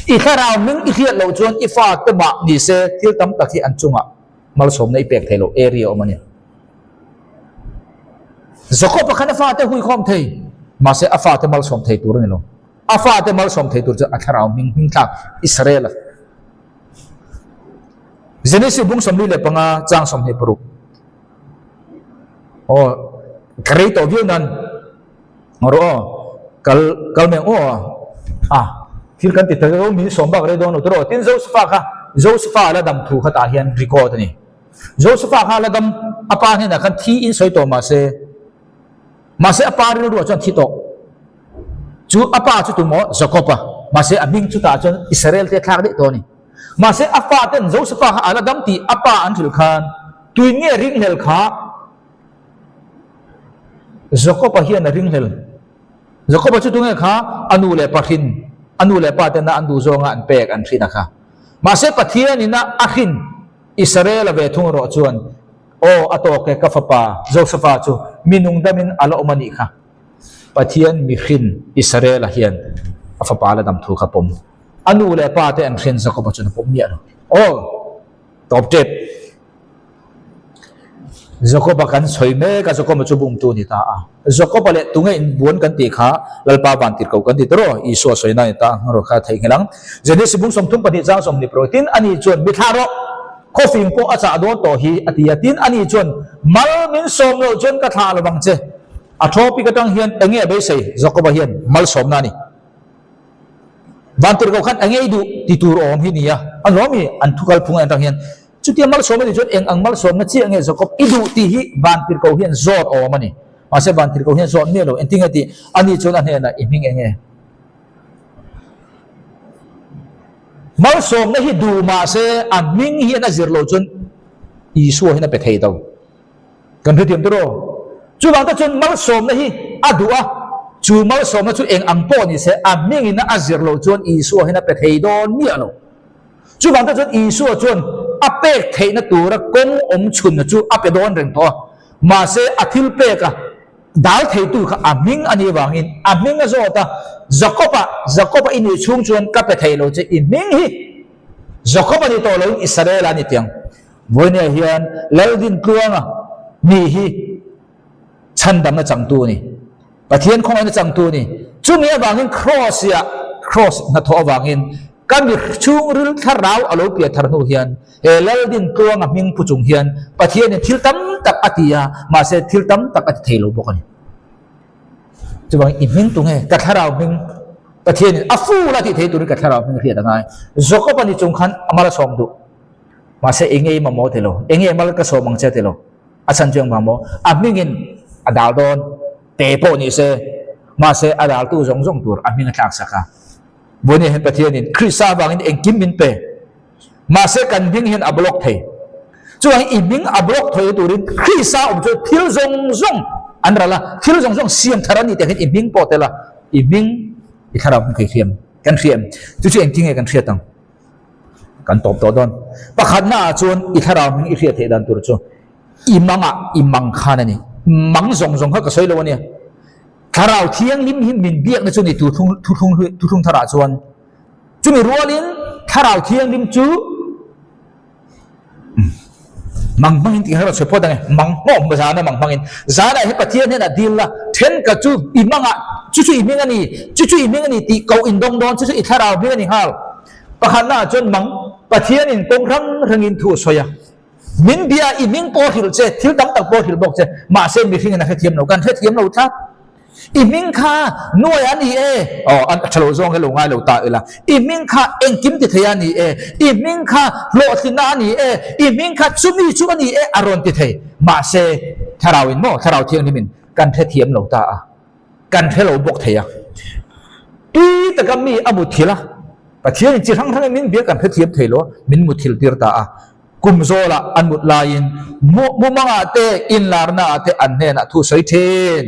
I thlarau hming i hriat loh chuan i fate mah ni se thil tam tak hi an chungah malsawmna i pek thei loh area awm a ni. Jakob-a khan a fate huikhawm thei, mahse a fate malsawm thei tur a ni lo. A fate malsawm thei tur chu a thlarau hming hming thlak Israel-a. Genesis bung 45 chang 26. Aw, ka rei tawh viau nan. Rawh aw, kal kal meng aw a, thil kan ti ta zo min sawm bak rei dawn lo tawh tin Josefa kha Josefa la dam thu kha tah hian record a ni. Josefa kha la dam a pa hnenah khan thi in sawi tawh mahse mahse a pa rilruah chuan thi tawh chu a pa chu tumaw Jacob a mahse a hming chutah chuan Israel te thlak daih tawh a ni. Mahse a fa ten Josefa kha a la dam tih a pa an hrilh khan tuin nge ringhlel kha Jakob-a hian a ringhlel. Jakob-a chu tunge kha? A nu leh pa hrin, a nu leh pa tena an duh zawnga an pek an hrin a kha. Mahse Pathianin a hrin Israel-a ve thung erawh chuan, Aw, a tawk e, ka fapa Josefa chu mi nungdamin a la awm a nih kha. Pathian mi hrin Israel-a hian a fapa la dam thu kha pawm. A nu leh pa te an hrin Jakob-a chuan a pawm miah lo. Aw, tawp tep. Jakoba kan sawi mek a, Jakoba chu bumtu a ni ta a. Jakoba leh tunge inbuan kan tih kha Lalpa van tir ko kan ti tawh Isua sawina a ni ta ang erawh kha theihnghilh ang. Genesis bung 32 chang 26 Tin, ani chuan mi thlah rawh, khawfing pawh a chah dawn tawh hi a ti a. Tin, ani chuan mal min sawm loh chuan ka thlah lo vang che. A topic atang hian enge a beisei? Jakoba hian malsawmna a ni. Vantirhkoh khan enge i duh ti tur awm hi nia. A lawm i an thu kalphung atang hian chutia malsawm a nih chuan eng ang malsawmna chiah nge Jakob i duh tih hi Vantirhkoh hian zawt awm a ni. Mahse Vantirhkoh hian zawt miah lo. Engtin nge tih? Ani chuan a hnenah i hming enge? Malsawmna hi duh mahse a hming hian a zir loh chuan Isua hian a pe thei lo. Kan hrethiam tawh rawh. Chuvang te chuan malsawmna hi a duh a, chu malsawmna chu eng ang pawh ni se, a hmingin a zir loh chuan Isua hian a pe thei dawn miah lo. Chuvang te chuan Isua chuan a pek theihna tura kawng awm chhunna chu a pe dawn reng tawh a, mahse a thil pek a dal theitu kha a hming a nih avangin a hming a zawt a, Jakob-a, Jakob-a i nih chhung chuan ka pe thei lo che, i hming hi Jakob a ni tawh loin Israel-a a ni tiang. Vawinia hian Laldintluanga ni hi chhandamna changtu a ni. Pathian khawngaihna changtu a ni. Chumi avangin Kraws-ia Kraws hnathawh avangin ka mi chhungril thlarau a lo piah thar hnu hian he Laldintluanga hming pu chung hian Pathianin thil tam tak a ti a, mahse thil tam tak a ti thei lo bawk a ni. Chuvangin i hming tunge ka thlarau hming Pathianin a ful a tih thei turin ka thlarau hming hriat a ngai. Jakob-a ni chung khan a mal a sawm duh. Mahse enge i mamawh ti lo, enge mal ka sawm ang che ti lo, a chhan chu engvang maw? A hmingin a dal dawn te pawh ni se, mahse a daltu zawng zawng tur a hming a tlak sak a. Vawinia hian Pathianin Krista avangin engkim min pe, mahse kan hming hian a block thei. Chuvangin i hming a block thei turin Krista awm chu thil zawng zawng an ral a, thil zawng zawng siam thar a ni tih hian i hming pawh tel a, i hming i thlarau hming thei kan hria em? Chu chu engtin nge kan hriat ang? Kan tawp tawh dawn. Pakhatna ah chuan i thlarau hming i hriat theih dan tur chu i mangah i mang khan a ni. Mang zawng zawng kha ka sawi lo a nia. Thlarau thianghlim hi min biakna chu ni tu thuthlung thuthlung tharah chuan chumi rualin thlarau thianghlim chu Mang hmangin tih kha ka sawi phawt ang e. Mang hnawm zana mang hmangin. Zanah hi Pathian hnenah dil la, thenkhat chu i hmangah chu chu i hming a ni, chu chu i hming a ni tih koh in dawng dawn, chu chu i thlarau hming a ni nghal. Pakhatnaah chuan mang Pathianin kawng hrang hrangin thu a sawi a. Min bia i hming pawh a hrilh che, thil tam tak pawh a hrilh bawk che, mahse mihringin a hrethiam lo, kan hrethiam lo tlat. I hming kha nuai a ni e. Aw, an tha lo zawng hi lo ngai lo ta ila. I hming kha engkim ti thei a ni e. I hming kha hlawhtlinna a ni e. I hming kha chumi chu a ni e a rawn ti thei. Mahse, Thlarau in maw, Thlarau Thianghlim in kan hrethiam lo ta a. Kan hre lo bawk thei a. Tui taka mi a muthilh a. Pathian in chi hrang hrangin min bia kan hrethiam thei lo a, min muthilh tir ta a. Kum zawlah an mut laiin mumangah te, inlarnaah te an hnenah thu sawi thin.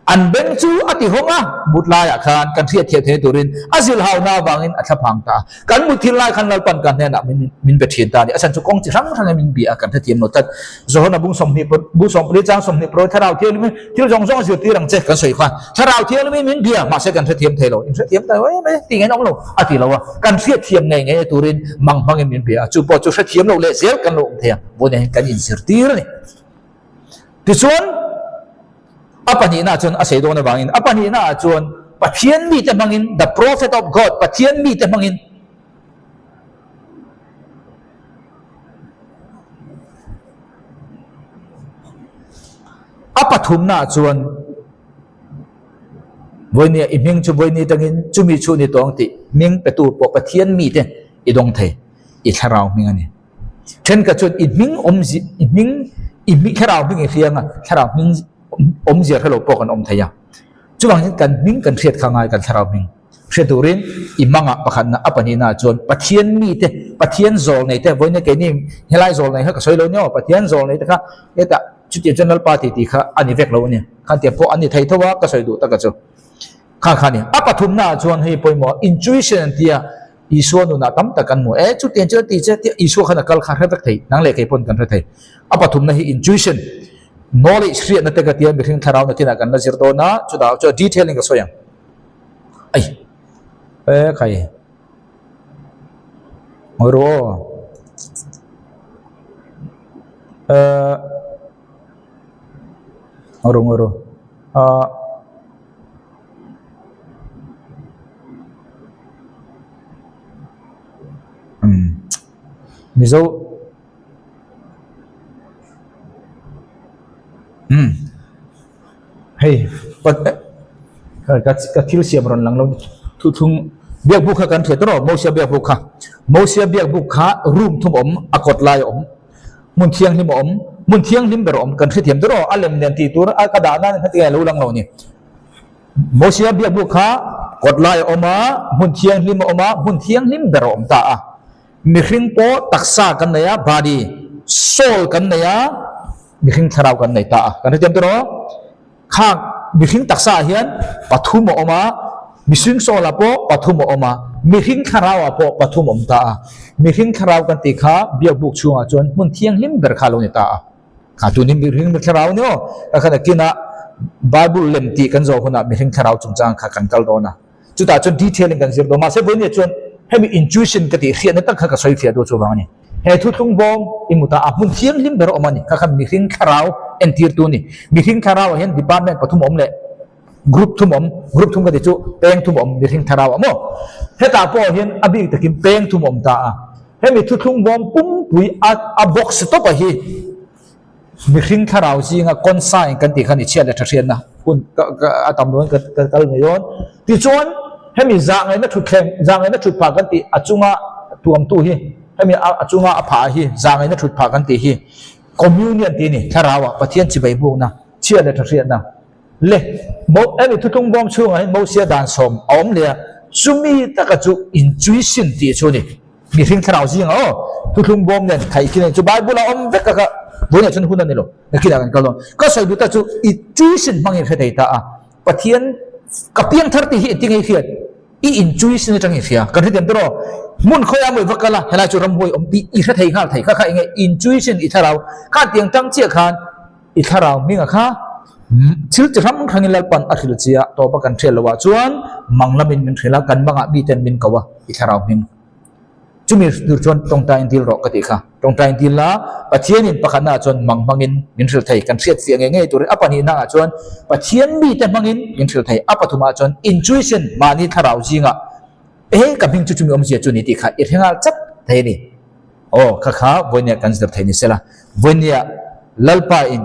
An beng chu a ti hawng a, mut laiah khan kan hriatthiah thei turin a zilhauna avangin a thlaphang ta a. Kan mut thil lai khan Lalpan kan hnenah min min be thin ta a ni. A chhan chu kawng chi hrang hrangin min bia a, kan hrethiam lo tlat. Johana bung sawmhnih bung sawmpali chang 20 pawh thlarau thianghlim thil zawng zawng a zirtir ang che kan sawi khan thlarau thianghlimin min bia mahse kan hrethiam thei lo. In hrethiam ta em em tih ngei an awm lo a ti lo a, kan hriatthiam ngei ngei turin mang hmangin min bia a, chu pawh chu hrethiam lo leh zel kan lo awm thei a, vawiin hian kan inzirtir a ni. Tichuan a pahnihna chuan a sei dawn avangin a pahnihna ah chuan Pathian mite hmangin the prophet of God Pathian mite hmangin A pathumnaah chuan Vawinia i hming chu Vawini tangin chumi chu ni tawng tih hming petu pawh Pathian mite i dawng thei, i thlarau hming a ni. Thenkhat chuan i hming awmzia, i hming, i hming thlarau hming i hriang a, thlarau hming awmzia hrelo pawh kan awm thei a. Chuvangin kan hming kan hriat kha ngai kan thlarau hming. Hre turin i mangah pakhatna a pahnihna chuan Pathian mite, Pathian zawl nei te, vawiin keini helai zawl nei kha ka sawi lo nia aw, Pathian zawl nei te kha hetah chutiang chuan Lalpa ti tih kha a ni vek lo a ni. Khan tiang pawh an ni thei tho a, ka sawi duh taka chu kha kha a ni. A pathumna ah chuan hei pawimawh intuition an tia Isua nunah tam tak kan hmu e, chutiang chuan ti che tia Isua khan a kal kha hre vek thei, nang leh kei pawn kan hre thei. A pathumna hi intuition, knowledge hriatna te ka tia mihring thlarau nakinah kan la zir dawn a, chutah chuan detail in ka sawi ang. Ai e khai ngawi rawh aw eh. Ngawi ru, ngawi ru. Ahh. Umm. Mizo. Umm. Hei ka thil siam rawn lang lo thuthlung biakbuk kha kan hriat rawh Mosia biakbuk kha Mosia biakbuk kha room thum awm a kawt lai a awm hmun thianghlim a awm hmun thianghlim ber a awm kan hrethiam rawh a lem nen tih tur a ka dah nan heti a lo lang lo ni Mosia biakbuk kha kawt lai a awm a hmun thianghlim a awm a hmun thianghlim ber a awm ta a. Mihring pawh taksa kan nei a, body, soul kan nei a, mihring thlarau kan nei ta a. Kan hrethiam tawh rawh. Khang mihring taksa ah hian pathum a awm a, mihring soul ah pawh pathum a awm a, mihring thlarau ah pawh pathum a awm ta a. Mihring thlarau kan tih kha biakbuk chhungah chuan hmun thianghlim ber kha a lo ni ta a. Kha tun hi mihring thlarau ni aw. Ka khan akinah Bible lem tih kan zawh hunah mihring thlarau chungchang kha kan kal dawn a. Chutah chuan detail in kan zir dawn. Mahse vawiin chuan hemi intuition ka tih hriatna tak kha ka sawi fiah duh chuvang a ni. He thuthlung bawm i mut a, a hmun thianghlim ber a awm a ni. Kha khan mihring thlarau entirtu a ni. Mihring thlarau ah hian department pathum a awm leh group thum a awm. Group thum ka tih chu peng thum a awm mihring thlarau ah maw? Hetah pawh hian a bik takin peng thum a awm ta a. Hemi thuthlung bawm pumpui a a box tawp a hi. Mihring thlarau zinga consign kan tih kha ni chhiat leh tha hriatna hun a tam dawn ka kal ngei dawn. Tichuan hemi zah ngaihna thutthleng, zah ngaihna thut phah kan tih a chunga tuamtu hi hemi a chunga a phah hi zah ngaihna thut phah kan tih hi communion tih a ni thlarauah Pathian chibai bukna chhiat leh tha hriatna le hemi thuthlung bawm chhungah hian Mosia dan sawm a awm leh a chumi taka chu intuition tih chu a ni. Mihring thlarau zingah aw thuthlung bawm nen khaih khi nen chu Bible a awm vek a ka vawiinah chuan hun a ni lo nakinah kan kal dawn ka sawi duh ta chu i tuition hmangin hre thei ta a Pathian ka piang thar tih hi engtin nge i hriat i intuition atang i hria kan hrethiam tawh hmun khawiah mawi va kal a helai chu ramhuai awm tih i hre thei nghal thei kha kha enge intuition i thlarau khan tiang tang chiah khan I thlarau hminga kha thil chi hrang hrangin Lalpan a hrilh chi a, tawpa kan hriat loh ah chuan mang lamin min hrilh a, kan mangah miten min ko a, i thlarau hming. Chumi tur chuan tawngtaiin dil rawh ka tih kha. Tawngtaiin dil la, Pathianin pakhatna ah chuan mang hmangin min hrilh thei, kan hriat fiah ngei ngei turin a pahnihna ah chuan Pathian mite hmangin min hrilh thei, a pathum ah chuan intuition, mahni thlarau zingah e ka hming chu chumi awmzia chu ni tih kha i hre nghal chat thei a ni. Aw, kha kha vawinia kan zir thei ni sela. Vawinia Lalpa in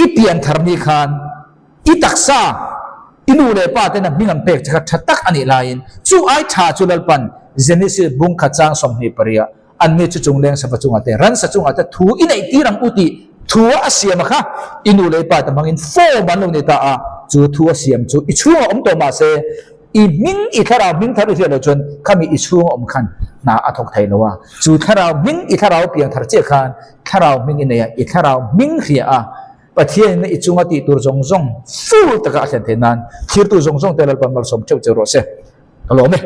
i pian thar ni khan i taksa, i nu leh pa ten a hming an pek che kha tha tak a nih laiin chu ai tha chu Lalpan Genesis bung khat chang 28 an ni chu chungleng sava chungah te ransa chungah te thu i neih tir ang u tih thu a a siam a kha i nu leh i pa te hmangin form an lo ni ta a, chu thu a siam chu i chhungah awm tawh mahse I hming, i thlarau hming thar i hriat loh chuan khami i chhung a awm khan hna a thawk thei lo a. Chu thlarau hming, i thlarau piang thar chiah khan thlarau hming i nei a, i thlarau hming hria a, Pathianin i chunga tih tur zawng zawng full taka a thlen theih nan thlirtu zawng zawng te Lalpan malsawm theuh che rawh se. Ka lawm e.